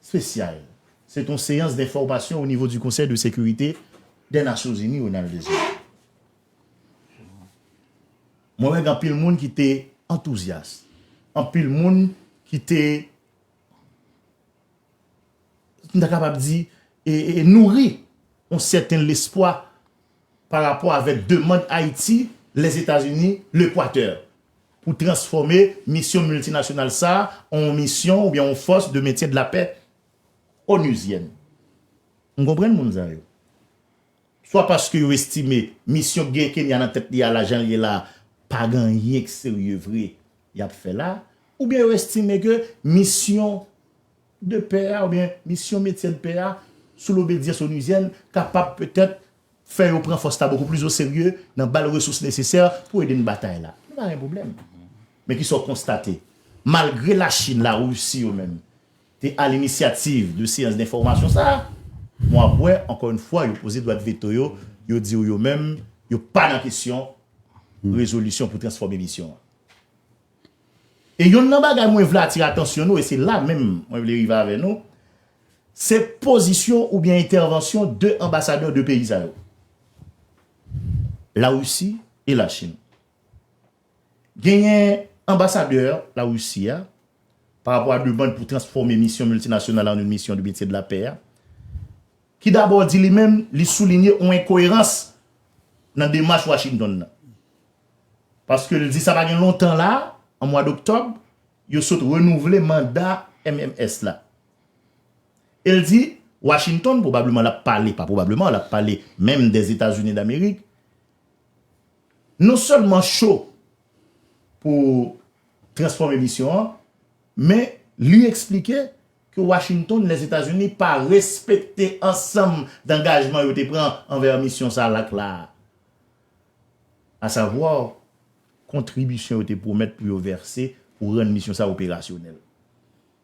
espesyal. Se te yon seyans denfòmasyon o nivo di Konsèy de Sekirite dè Nasyonzini, Ronald Deshommes. Mwen wè gen anpil moun ki te antouzyas. Anpil moun ki te, m ta kapab di, e, e, nouri yon sèten lespwa pa rapò avèk demann Ayiti, Lèzetazini, Lekwatè, pou transfòme misyon miltinasyonal sa a an yon misyon oubyen yon fòs de mentyen de lapè onuzyèn. M konprann moun sa yo. Swa paske yo estime misyon k gen Kenya nan tèt li a la, jan l ye la, pa gen anyen k serye vre y ap fè la, oubyen yo estime ke misyon de pè a, oubyen misyon mentyen de pè a, sou lobedyans onuzyèn, kapab petèt fè yo pran fòs la bokou plis o serye nan ba l resous nesesè pou ede n batay la. Nou pa gen pwoblèm. Men kisa w konstate? Malgre Lachin, Larisi yo menm, te alinisiyativ de seyans denfòmasyon sa a, bon, ap wè, ankò yon fwa, yo poze dwat veto yo, yo di w yo menm, yo pa nan kesyon rezolisyon pou transfòme misyon an. E yonn nan bagay mwen vle atire atansyon nou, e se la menm mwen vle rive avè nou, se pozisyon oubyen entèvansyon de anbasadè de peyi sa yo. Larisi e Lachin. Genyen anbasadè Larisi a, pa rapò a demann pou transfòme misyon miltinasyonal an yon misyon de mentyen de lapè a, ki dabò di li menm, li soulinye yon enkoerans nan demach Washington nan. Paske l di sa pa gen lontan la, an mwa doktòb, yo sot renouvle manda M M S la. E l di, Washington, pwobableman l ap pale, pa pwobableman, l ap pale menm dè Etazini Damerik, non sèlman cho pou transfòme misyon an, men li eksplike ke Washington, Lèzetazini, pa respekte ansanm dangajman yo te pran anvè misyon sa a k la a. Asavwa, kontribisyon yo te pwomèt pou yo vèse pou rann misyon sa a operasyonèl.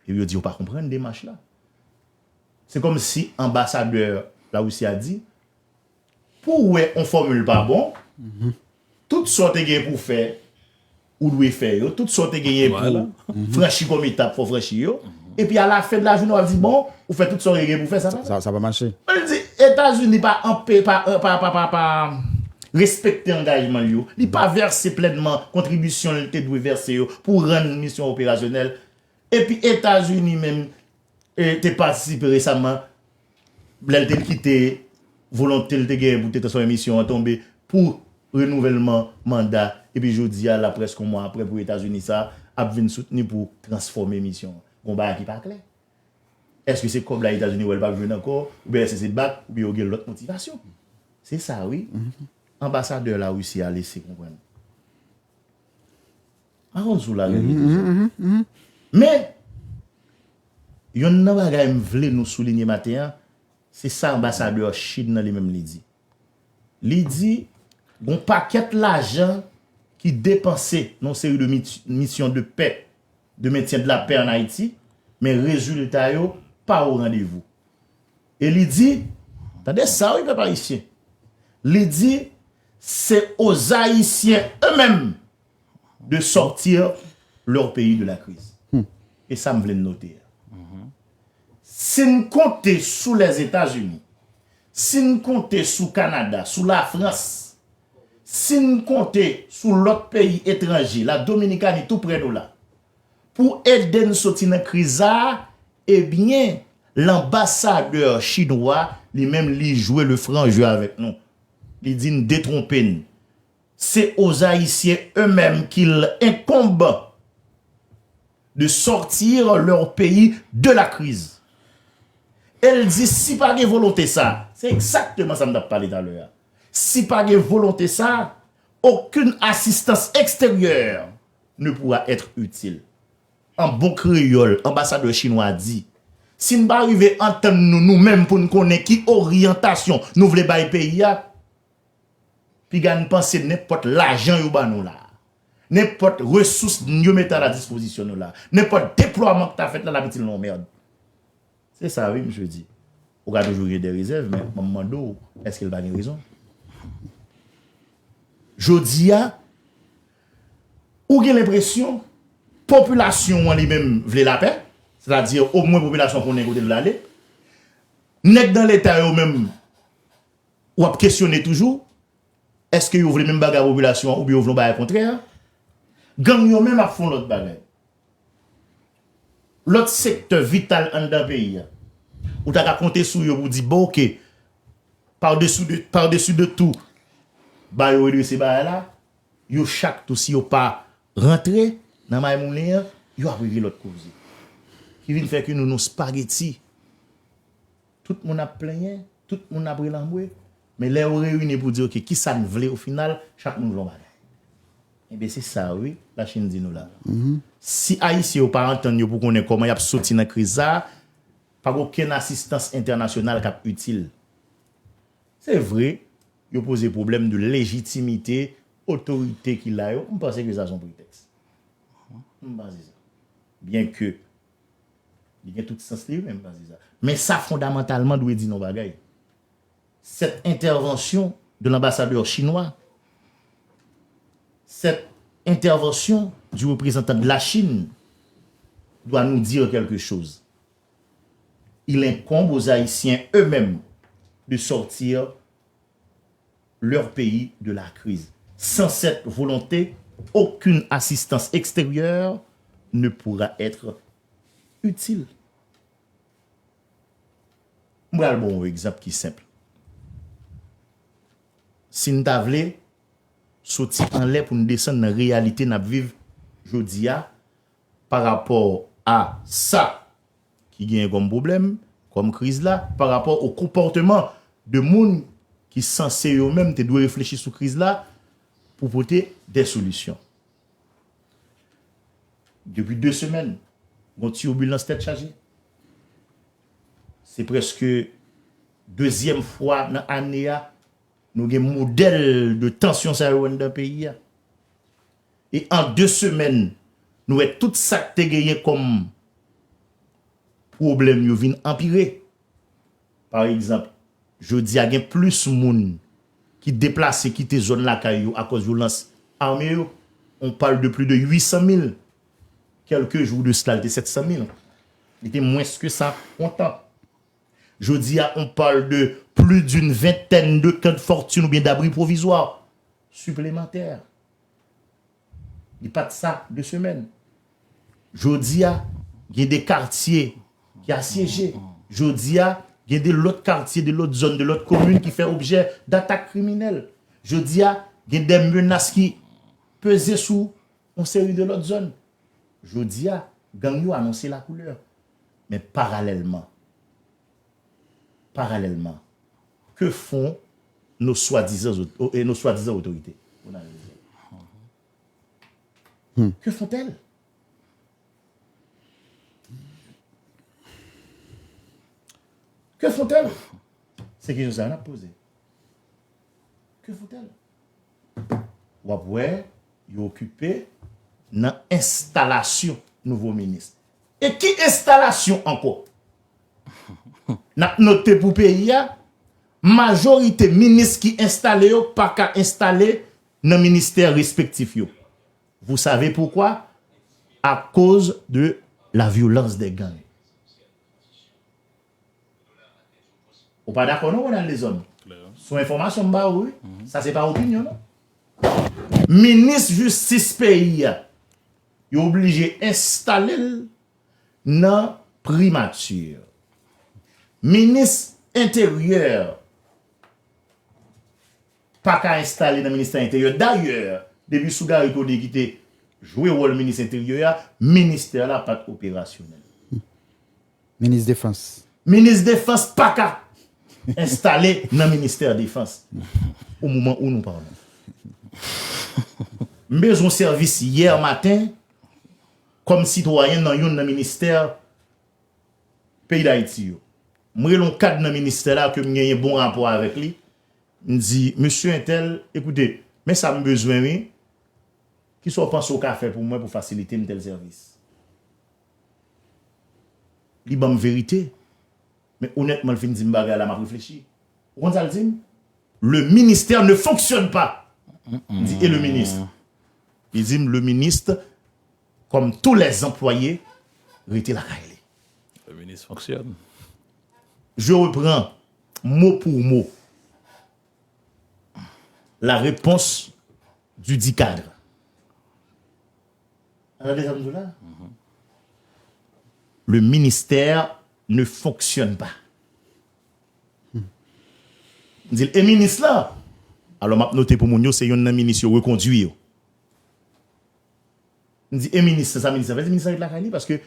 Epi yo di yo pa konprann demach la. Se kòmsi anbasadè Larisi a di, pou w wè yon fòmil pa bon, tout sa w te gen pou fè, ou dwe fè yo, tout sa w te genyen pou franchi kòm etap, fò w franchi yo. Epi alafen de lajounen, w ap di, bon, ou fè tout sa w te gen pou fè, sa pa sa. Sa pa mache. Li di, Etazini pa anpe, pa, pa, pa, pa, pa respekte angajman l yo. Li pa vèse plènman kontribisyon l te dwe vèse yo pou rann misyon operasyonèl. Epi Etazini menm, e, te patisipe resaman, lè l te kite volonte l te genyen pou te transfòme misyon an tonbe pou renouvèlman manda, epi jodi a la, prèske yon mwa apre, pou Etazini sa ap vin soutni pou transfòme misyon an. Gon bagay ki pa klè. Èske se kòb la Etazini wè l p ap jwenn ankò, oubyen èske se bak, oubyen yo gen lòt motivasyon? Se sa, wi. Anbasadè Larisi a lese konprann. Avan sou la reyalite. Men, yonn nan bagay m vle nou soulinye maten an, se sa anbasadè Chin nan li menm li di. Li di, gon pakèt lajan ki depanse nan yon seri de mit- misyon de pè, de mentyen de la pè an Ayiti, men rezilta yo pa o randevou. E li di, tande sa wi, pèp ayisyen. Li di, c'est aux Haïtiens eux-mêmes de sortir leur pays de la crise. E sa m vle n note a. Si n konte sou Lèzetazini, si n konte sou Kanada, sou Lafrans, si n konte sou lòt peyi etranje, la Dominikani tou prè nou la, pou ede n soti nan kriz sa a, ebyen, lanbasadè chinwa, li menm, li jwe le franc jeu avèk nou. Li di n detwonpe n. C'est aux Haïtiens eux-mêmes qu'il incombe de sortir leur pays de la crise. E l di, si pa gen volonte sa, se egzakteman sa m t ap pale talè a. Si pa gen volonte sa, aucune assistance extérieure ne pourra être utile. An bon kreyòl, anbasadè chinwa di, si n pa rive antann nou, nou menm, pou n konnen ki oryantasyon nou vle bay peyi a, piga n panse nenpòt lajan yo ba nou la, nenpòt resous yo mete a la dispozisyon nou la, nenpòt deplwaman k ta fèt la, l ap itil nou yon mèd. Se sa wi, misye di. Ou ka toujou gen de rezèv, men mwen mande w, èske l pa gen rezon? Jodi a, ou gen lenpresyon popilasyon an li menm vle lapè, sètadi omwen popilasyon konnen kote l vle ale. Nèg nan Leta yo menm, w ap kesyone toujou, èske yo vle menm bagay popilasyon an oubyen yo vle yon bagay kontrè? Gang yo menm ap fè yon lòt bagay. Lòt sektè vital anndan peyi a, ou ta ka konte sou yo pou di, bon, oke, par-dessus de, par-dessus de tout, ba yo redrese bagay la, yo chak tou, si yo pa rantre nan may moulen an, yo ap regle lòt koze. Ki vin fè ke nou, nou spageti. Tout moun ap plenyen, tout moun ap relanmwe, men lè yo reyini pou di, oke, kisa n vle o final, chak moun vle yon bagay. Ebyen, se sa, wi, Lachin di nou la. Si Ayisyen yo pa antann yo pou konnen kòman y ap soti nan kriz sa a, pa gen okenn asistans entènasyonal k ap itil. Se vre, yo poze pwoblèm de lejitimite otorite ki la yo. M panse ke sa se yon pretèks. M panse sa. Byenke li gen tout sans li, men m panse sa. Men sa fondamantalman dwe di nou bagay. Cette intervention de l'ambassadeur chinois, cette intervention du représentant de la Chine doit nous dire quelque chose. Il incombe aux Haïtiens eux-mêmes de sortir leur pays de la crise. Sans cette volonté, aucune assistance extérieure ne pourra être utile. M pral ba w yon egzanp ki senp. Si n ta vle soti anlè pou n desann nan reyalite n ap viv jodi a, pa rapò a sa ki genyen kòm pwoblèm, kòm kriz la, pa rapò o konpòteman de moun ki sanse yo menm te dwe reflechi sou kriz la pou pote de solisyon. Depi de semèn, gon tibilans tèt chaje. Se prèske dezyèm fwa nan ane a, nou gen modèl de tansyon sa yo anndan peyi a. E an de semèn, nou wè tout sa k te genyen kòm pwoblèm yo vin anpire. Pa egzanp, jodi a gen plis moun ki deplase kite zòn lakay yo akoz vyolans ame yo, on parle de plus de huit cent mille. Quelques jours de cela, li te sept cent mille. Li te mwens ke sa, on tan. Jodi a, on parle de plus d'une vingtaine de camps de fortune oubyen d'abris provisoires supplémentaires. Li pa t sa de semèn. Jodi a, gen de katye ki asyeje. Jodi a, gen de lòt katye, de lòt zòn, de lòt komin ki fè objè d'atak kriminèl. Jodi a, gen de menas ki peze sou yon seri de lòt zòn. Jodi a, gang yo anonse lakoulè. Men paralèlman, paralèlman, que font nos soi-disant aut- et nos soi-disant autorités? Que font-elles? Que font-elles? Se kesyon sa a n ap poze. Que font-elles? W ap wè, yo okipe nan enstalasyon nouvo minis. E ki enstalasyon ankò? N ap note pou peyi a, majorite minis ki enstale yo pa ka enstale nan ministè respektif yo. Vous savez pourquoi? À cause de la violence des gangs. Ou pa dakò non, Ronald Deshommes? Sou enfòmasyon m ba ou, wi. Sa se pa opinyon, non. Minis jistis peyi a, yo oblije enstale l nan primati. Minis enteryè pa ka enstale nan ministè enteryè. Dayè, depi sou Garry Conille ki te jwe wòl minis enteryè a, ministè la pa t operasyonèl. Minis defans. Minis defans pa ka enstale nan ministè defans. O moman ou nou pale. M bezwen sèvis yè maten kòm sitwayen nan youn nan ministè peyi Dayiti yo. M rele yon kad nan ministè la ke m genyen bon rapò avèk li. M di, "Mesye entèl, ekoute, men sa m bezwen wi. Kisa w panse w ka fè pou mwen pou fasilite m tèl sèvis?" Li ban m verite. Men onètman, l fin di m bagay la, m ap reflechi. Ou konn sa l di m? "Le ministère ne fonctionne pas." M di, "Et le ministre?" Li di m, "Le ministre, comme tous les employés, rete lakay li." Le ministre fonctionne. Je reprends mot pour mot la réponse du dit cadre. Tande sa m di w la? Le ministère ne fonctionne pas. M di l, "E minis la?" Alò, m ap note pou moun yo, se youn nan minis yo rekondwi yo. M di, "E minis la, sa minis la fè?" Di, "Minis la ret lakay li, paske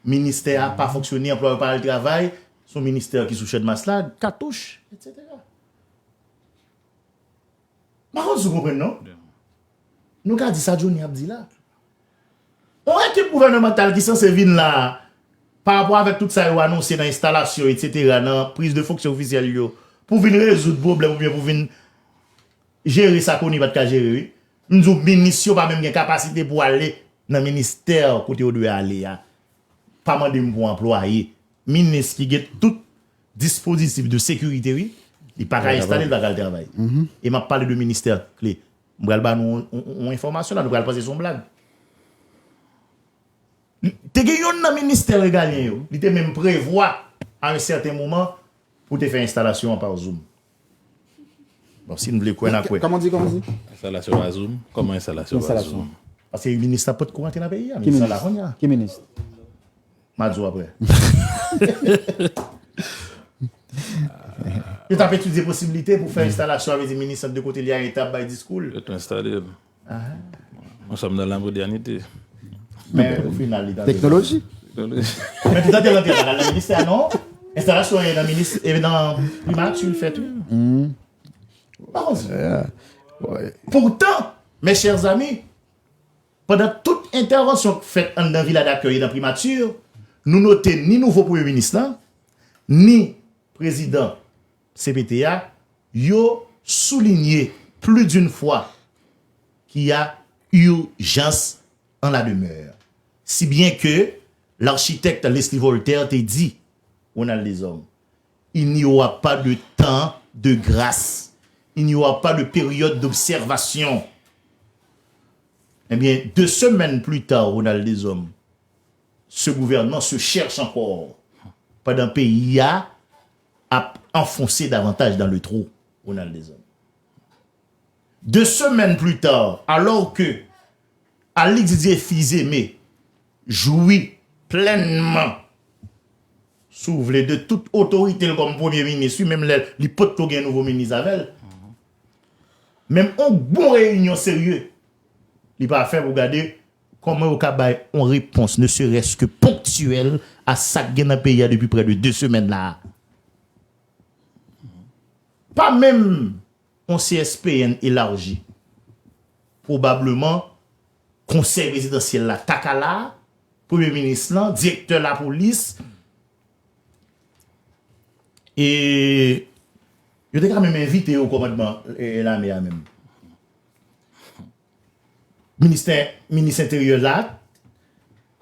ministè a pa fonksyone, anplwaye pa al travay, se yon ministè ki sou chèdmas la, katouch, etsetera." M pa konn si w konprann non. Nou ka di sa Johnny ap di la. Yon ekip gouvènemantal ki sanse vin la, pa rapò avèk tout sa yo anonse nan enstalasyon, etsetera, nan priz de fonksyon ofisyèl yo, pou vin rezoud pwoblèm oubyen pou vin jere sa Conille pa t ka jere, wi. M di w, minis yo pa menm gen kapasite pou ale nan ministè kote yo dwe ale a. Pa mande m pou anplwaye. Minis ki gen tout dispozitif de sekirite, wi, li pa ka enstale, li pa ka al travay. E m ap pale de ministè kle. M pral ba nou yon, yon, yon enfòmasyon la, nou pral panse se yon blag. Te gen youn nan ministè regalyen yo, li te menm prevwa a yon sèten moman pou te fè enstalasyon an pa Zoom. Bon, si n vle kwè, n a kwè. Kòman di, kòman di? Enstalasyon pa Zoom? Kòman enstalasyon pa Zoom? Paske minis la potko rantre nan peyi a, minis la la kounye a. Ki minis? M a di w apre. Yo t ap etidye posiblite pou fè enstalasyon, sa vle di minis ant de kote li a, li t ap bay diskou l. Yo tou enstale l. Nous sommes dans la modernité. Men o final, li tande. Teknoloji. Men li tande rantre la, nan ministè, non? Enstalasyon e nan minis, e nan primati l fèt, wi. Pa konn si. Poutan, mes chers amis, pandan tout entèvansyon k fèt anndan vila dakèy e nan primati, nou note ni nouvo premye minis lan, ni prezidan C P T a, yo souligne plus d'une fois qu'il y a urgence en la demeure. Si bien que l'architecte Leslie Voltaire te di, Ronald Deshommes, il n'y aura pas de temps de grâce. Il n'y aura pas de période d'observation. Eh bien, deux semaines plus tard, Ronald Deshommes, ce gouvernement se cherche encore, pandan peyi a ap anfonse davantaj dans le trou, Ronald Deshommes. Deux semaines plus tard, alors que Alix Didier Fils-Aimé jwi plènman, si w vle, de tout otorite l kòm premye minis, wi, menm lè li potko gen nouvo minis avè l. Menm yon bon reyinyon serye, li pa fè pou gade kòman yo ka bay yon repons, ne serait-ce que ponctuelle, a sa k gen nan peyi a depi près de deux semaines la. Pa menm yon C S P N elaji. Pwobableman, konsèy prezidansyèl la ta ka la, premye minis lan, direktè lapolis, e yo te ka menm envite yo kòmandman, e, lame a menm. Ministè, minis enteryè la,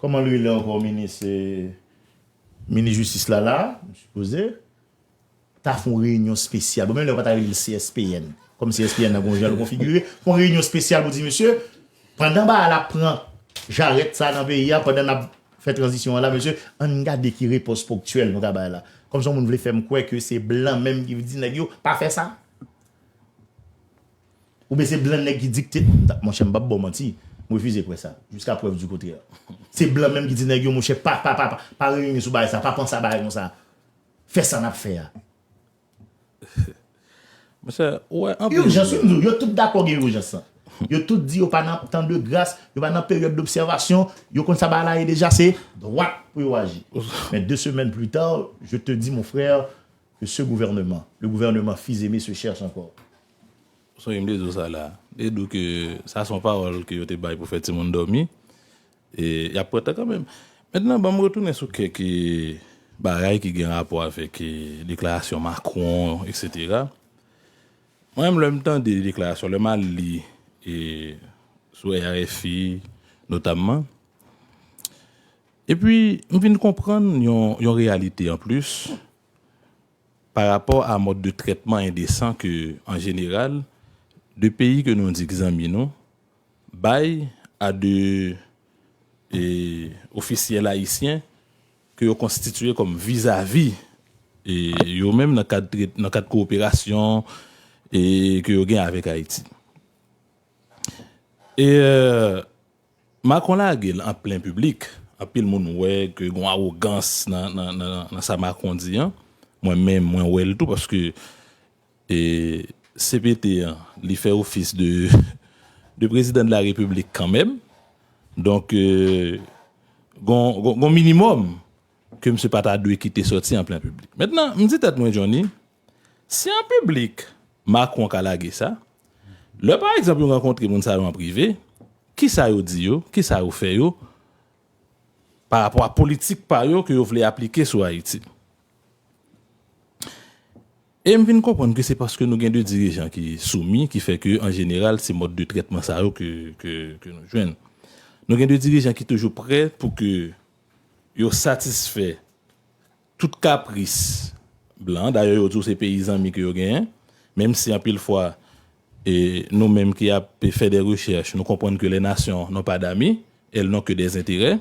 kòman l rele ankò, minis, e, minis jistis la la, m sipoze, ta fè yon reyinyon espesyal. Bon, menm lè yo pa ta rele l C S P N. Kòm C S P N nan gon jan l konfigire, fè yon reyinyon espesyal pou di, mesye, pandan bagay la ap pran jarèt sa nan peyi a, pandan n ap fè tranzisyon an la, mesye, ann gade ki repons ponktyèl nou ka bay la. Kòm si yon moun vle fè m kwè ke se blan menm ki di nèg yo pa fè sa. Oubyen se blan nèg ki dikte. Monchè, m p ap ba w manti. M refize kwè sa. Jiska prèv di kontrè. Se blan menm ki di nèg yo, monchè, pa, pa, pa, pa, pa reyini sou bagay sa, pa panse a bagay konsa. Fè sa n ap fè a. Monchè, ou wè anpil. Ijans, wi, m di w, yo tout dakò gen ijans lan. Yo tout di yo pa nan tan de gras, yo pa nan peryòd dobsèvasyon, yo konn sa bagay la ye deja, se dwat pou yo aji. Men de semèn pli ta, je te dis, mon frère, que ce gouvernement, le gouvernement Fils-Aimé se cherche encore. Sonje m te di w sa la. M te di w ke sa se yon pawòl ke yo te bay pou fè timoun dòmi. E y ap pran tan kanmenm. Mentnan, ban m retounen sou kèk bagay ki gen rapò avèk deklarasyon Macron, etsetera. Mwen menm, lè m tande deklarasyon, lè m al li sou R F I notamman, epi m vin konprann yon, yon reyalite anplis pa rapò a mòd de trètman endesan ke, an jeneral, de peyi ke nou di k zanmi nou bay a de e, ofisyèl ayisyen ke yo konstitye kòm vizavi e, yo menm nan kad, nan kad kowoperasyon e, ke yo gen avèk Ayiti. E, Macron lage l an plen piblik. Anpil moun wè ke gen yon awogans nan, nan, nan, nan sa Macron di an. Mwen menm, mwen wè l tou, paske e, C P T an, li fè ofis de, de prezidan de la repiblik kanmenm. Donk, e, gon, gon, gon minimòm ke misye pa ta dwe kite sòti an plen piblik. Mentnan, m di tèt mwen, Johnny, si an piblik Macron ka lage sa, lè pa egzanp yo rankontre moun sa yo an prive, kisa yo di yo, kisa yo fè yo, pa rapò a politik pa yo ke yo vle aplike sou Ayiti? E m vin konprann ke se paske nou gen de dirijan ki soumi ki fè ke, an jeneral, se mòd de trètman sa yo ke, ke, ke nou jwenn. Nou gen de dirijan ki toujou prè pou ke yo satisfè tout kapris blan. Dayè, yo di w se peyi zanmi ke yo genyen, menm si anpil fwa, e, nou menm ki ap fè de rechèch, nou konprann ke les nations n'ont pas d'amis, elles n'ont que des intérêts.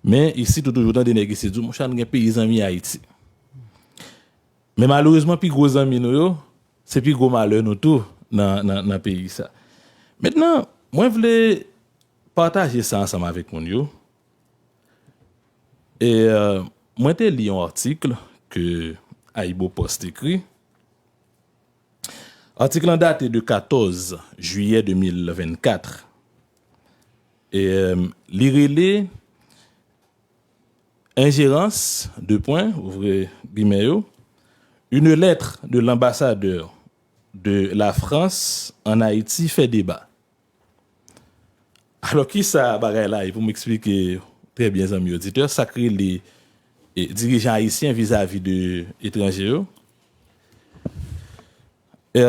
Men isit, ou toujou tande nèg isit di w, monchè, nou gen peyi zanmi Ayiti. Men malerezman, pi gwo zanmi nou yo, se pi gwo malè nou tou nan, nan, nan peyi sa. Mentnan, mwen vle pataje sa ansanm avèk moun yo. E, e, mwen te li yon atik ke Ayibopost ekri. Atik lan date de katòz jiyè de mil vennkat. E, e, li rele Ingérence, deux points, ouvre gimè yo, une lettre de l'ambassadeur de la France en Haïti fait débat. Alò, kisa bagay la ye? Pou m eksplike trè byen, zanmi oditè, sa k rele, e, dirijan ayisyen vizavi de etranje yo. E,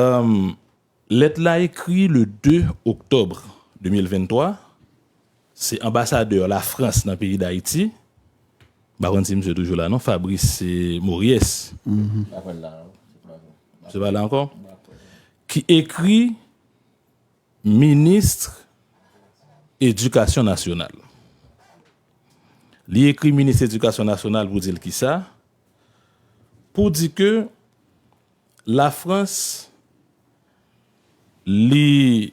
lèt la ekri le de oktòb de mil venntwa. Se anbasadè Lafrans nan peyi Dayiti. M pa konn si misye toujou la non, Fabrice Mauriès. Misye pa la ankò? ki ekri minis edikasyon nasyonal. Li ekri minis edikasyon nasyonal pou di l kisa? Pou di ke Lafrans, li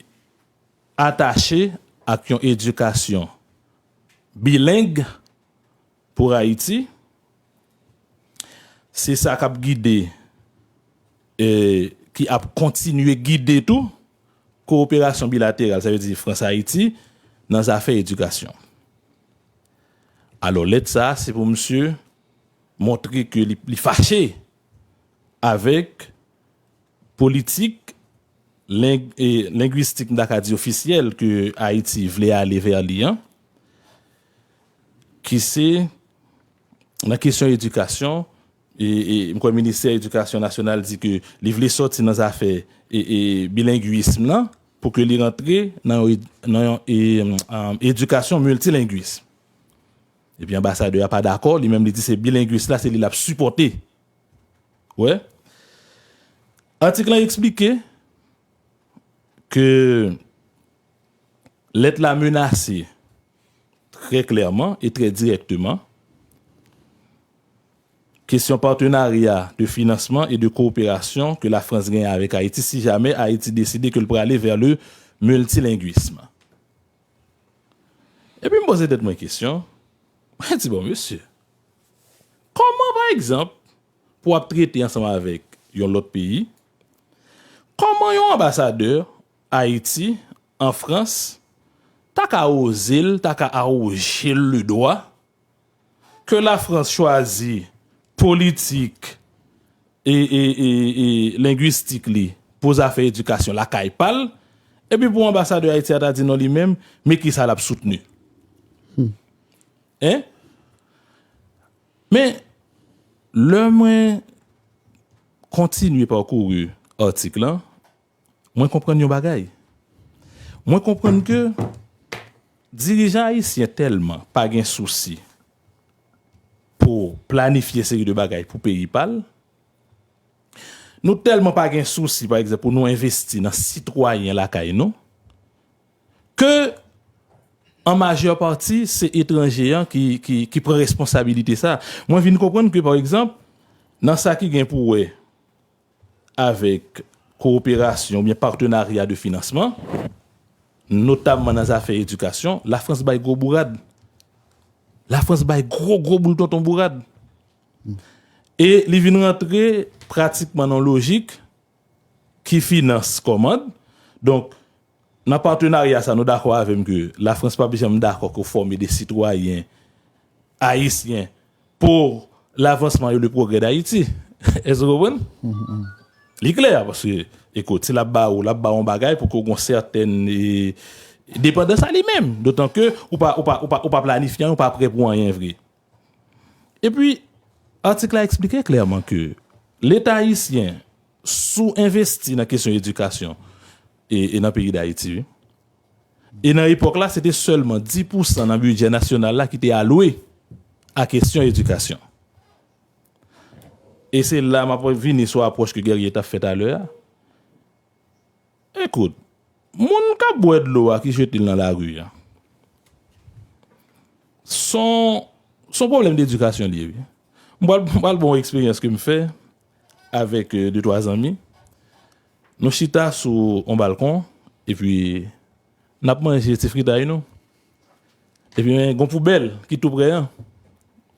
atache ak yon edikasyon bileng pou Ayiti. Se sa k ap gide, e, ki ap kontinye gide tou kowoperasyon bilateral, sa vle di Frans-Ayiti, nan zafè edikasyon. Alò, lèt sa a, se pou misye montre ke li, li fache avèk politik len-, e, lengwistik, m ta ka di ofisyèl, ke Ayiti vle ale vè li an, ki se nan kesyon edikasyon, e, e, m kwè ministè edikasyon nasyonal di ke li vle sòti nan zafè, e, e, bilengwism nan, pou ke li rantre nan yon ed-, nan yon, e, um, edikasyon miltilengwis. Epi anbasadè a pa dakò, li menm li di se bilengwis la, se li l ap sipòte. Wè? Atik lan eksplike ke lèt la menase trè klèman e trè dirèkteman kesyon partenarya de finansman e de kowoperasyon ke Lafrans genyen avèk Ayiti si jamè Ayiti deside ke l prale vè le miltilengwism. Epi m poze tèt mwen kesyon, mwen di, bon, mesye, kòman, pa egzanp, pou w ap trete ansanm avèk yon lòt peyi, kòman yon anbasadè Ayiti an Frans ta ka oze l, ta ka awoje l le dwa ke Lafrans chwazi politik e, e, e, e lengwistik li pou zafè edikasyon lakay pa l, epi pou anbasadè Ayiti a ta di non li menm, men kisa l ap soutni. Hein? Men, lè mwen kontinye pakouri atik lan, mwen konprann yon bagay. Mwen konprann ke dirijan ayisyen tèlman pa gen sousi pou planifye seri de bagay pou peyi pa l, nou tèlman pa gen sousi, pa egzanp, pou nou envesti nan sitwayen lakay nou, ke an majè pati, se etranje an ki, ki, ki pran responsabilite sa. Mwen vin konprann ke, pa egzanp, nan sa ki gen pou wè avèk kowoperasyon oubyen patenarya de finansman, notamman nan zafè edikasyon, Lafrans bay gwo bourad. Lafrans bay gwo, gwo boul tonton bourad. E li vin rantre pratikman nan lojik ki finans kòmand. Donk, nan patenarya sa, nou dakò avè m ke Lafrans p ap janm dakò ke w fòme de sitwayen ayisyen pou lavansman e le pwogrè d Ayiti. Èske w konprann? Li klè, paske, ekout, si l ap ba ou, l ap ba ou yon bagay pou ke w gen yon sètèn, e, depandans a li menm. Dotan ke ou pa, ou pa, ou pa, ou pa planifye anyen, ou pa prè pou anyen vre. Epi, atik la eksplike klèman ke Leta ayisyen sou-envesti nan kesyon edikasyon e, e nan peyi Dayiti, wi. E nan epòk la, se te sèlman dis pousan nan bidjè nasyonal la ki te alwe a kesyon edikasyon. E se la m ap vini sou apwòch ke Guerrier t ap fè talè a. Ekout, moun k ap bwè dlo a ki jete l nan lari a, se yon, se yon pwoblèm dedikasyon li ye, wi. M pral, m pral ba w yon eksperyans ke m fè avèk, euh, de twa zanmi. Nou chita sou yon balkon, epi n ap manje ti fritay nou. Epi men gon poubèl ki tou prè an.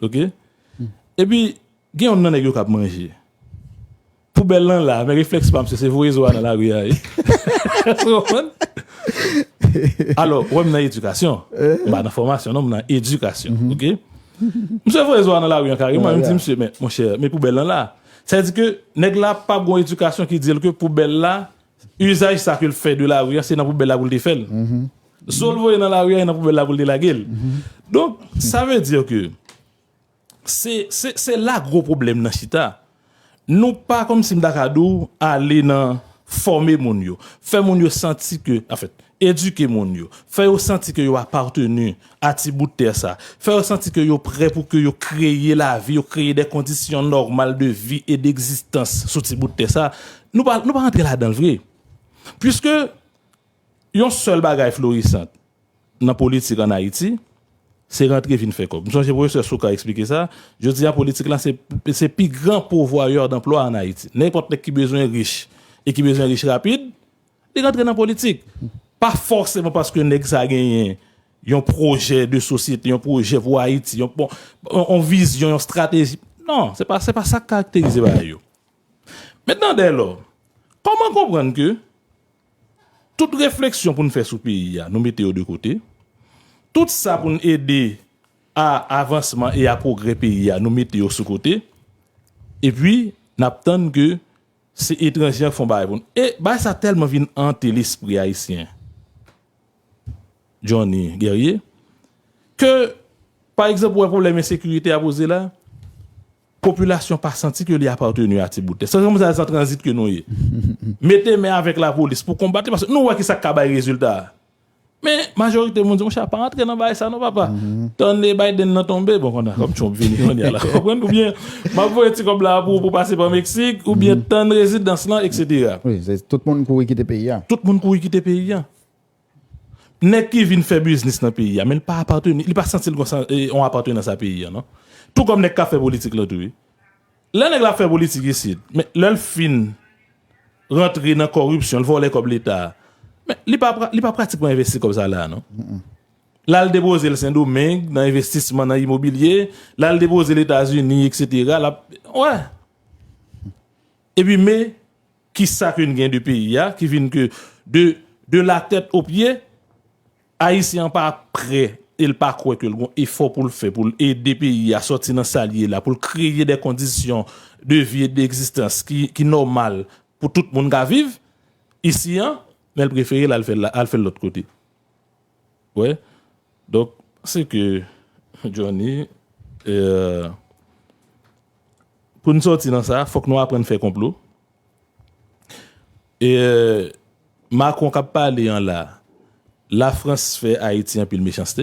Oke? Epi gen youn nan nèg yo k ap manje. Poubèl lan la, men reflèks pa m se, se voye zo a nan lari a, wi. Ou konprann? Alò, ou wè m nan edikasyon. M pa nan fòmasyon, non, m nan edikasyon. Oke? Misye voye zo a nan lari an kareman, m di misye, men, monchè, men poubèl lan la. Sa vle di ke nèg la p ap gon edikasyon ki di l ke poubèl la, izaj sa ke l fè de lari an, se nan poubèl la pou l te fè l. Zo l voye nan lari an, e nan poubèl la pou l te lage l. Donk, sa vle di ke se, se, se la gwo pwoblèm nan chita. Nou pa, kòmsi m ta ka di w, ale nan fòme moun yo. Fè moun yo santi ke, anfèt, edike moun yo. Fè yo santi ke yo apateni a ti bout tè sa. Fè yo santi ke yo prè pou ke yo kreye lavi, yo kreye de kondisyon nòmal de vi e degzistans sou ti bout tè sa. Nou pa, nou pa rantre ladan l vre. Piske yon sèl bagay florisant nan politik ann Ayiti, se rantre vin fè kòb. M sonje pwofesè Soukar eksplike sa, jodi a politik la se, se pi gran pouvwayè danplwa ann Ayiti. Nenpòt nèg ki bezwen rich e ki bezwen rich rapid, li rantre nan politik. Pa fòseman paske nèg sa genyen yon pwojè de sosyete, yon pwojè pou Ayiti, yon, bon, yon, yon vizyon, yon estrateji. Non, se pa, se pa sa k karakterize bagay yo. Mentnan, dèlò, kòman konprann ke tout refleksyon pou n fè sou peyi a, nou mete yo de kote? Tout sa pou n ede a avansman e a pwogrè peyi a, nou mete yo sou kote? Epi, n ap tann ke se etranje an k fè yon bagay pou nou. E bagay sa tèlman vin ante lespri ayisyen, Johnny Guerrier, ke, pa egzanp, ou wè pwoblèm ensekirite a poze la, popilasyon pa santi ke li apateni a ti bout tè. Se kòmsi se an tranzit ke nou ye. Mete men avèk lapolis pou konbat li, paske nou wè ki sa k ka bay rezilta. Men, majorite moun di, monchè, pa rantre nan bagay sa non, papa. Tann Biden nan tonbe, bon, konn a, kòm Trump vini, konn a la, konprann? Oubyen, m ap voye ti kòb la pou, pou pase pa Meksik, oubyen tann rezidans lan, etsetera. Wi, se tout moun kouri kite peyi a. Tout moun kouri kite peyi a. Nèg ki vin fè biznis nan peyi a, men li pa apateni, li pa santi l gon san, e, yon apatenans a peyi a, non. Tou kòm nèg k ap fè politik lan tou, wi. Lè nèg la ap fè politik isit, men lè l fin rantre nan kòripsyon, l vòlè kòb leta, men li pa, pra- li pa pratikman envesti kòb sa la, non. L al depoze l Sendomeng, nan envestisman, nan imobilye, l al depoze l Etazini, etsetera. L ap, wè. Epi, men, ki sa ke n gen de peyi a, ki vin ke de, de la tèt o pye, Ayisyen an pa prè e l pa kwè ke l gon efò pou l fè, pou l ede peyi a sòti nan sa l ye la, pou l kreye de kondisyon de vi e de egzistans ki, ki nòmal pou tout moun ka viv isi an, men l prefere l al fè l la, al fè l lòt kote. Wè. Donk, se ke Johnny, euh, pou n sòti nan sa, fòk nou aprann fè konplo. E, euh, Macron k ap pale an la, Lafrans fè Ayiti anpil mechanste.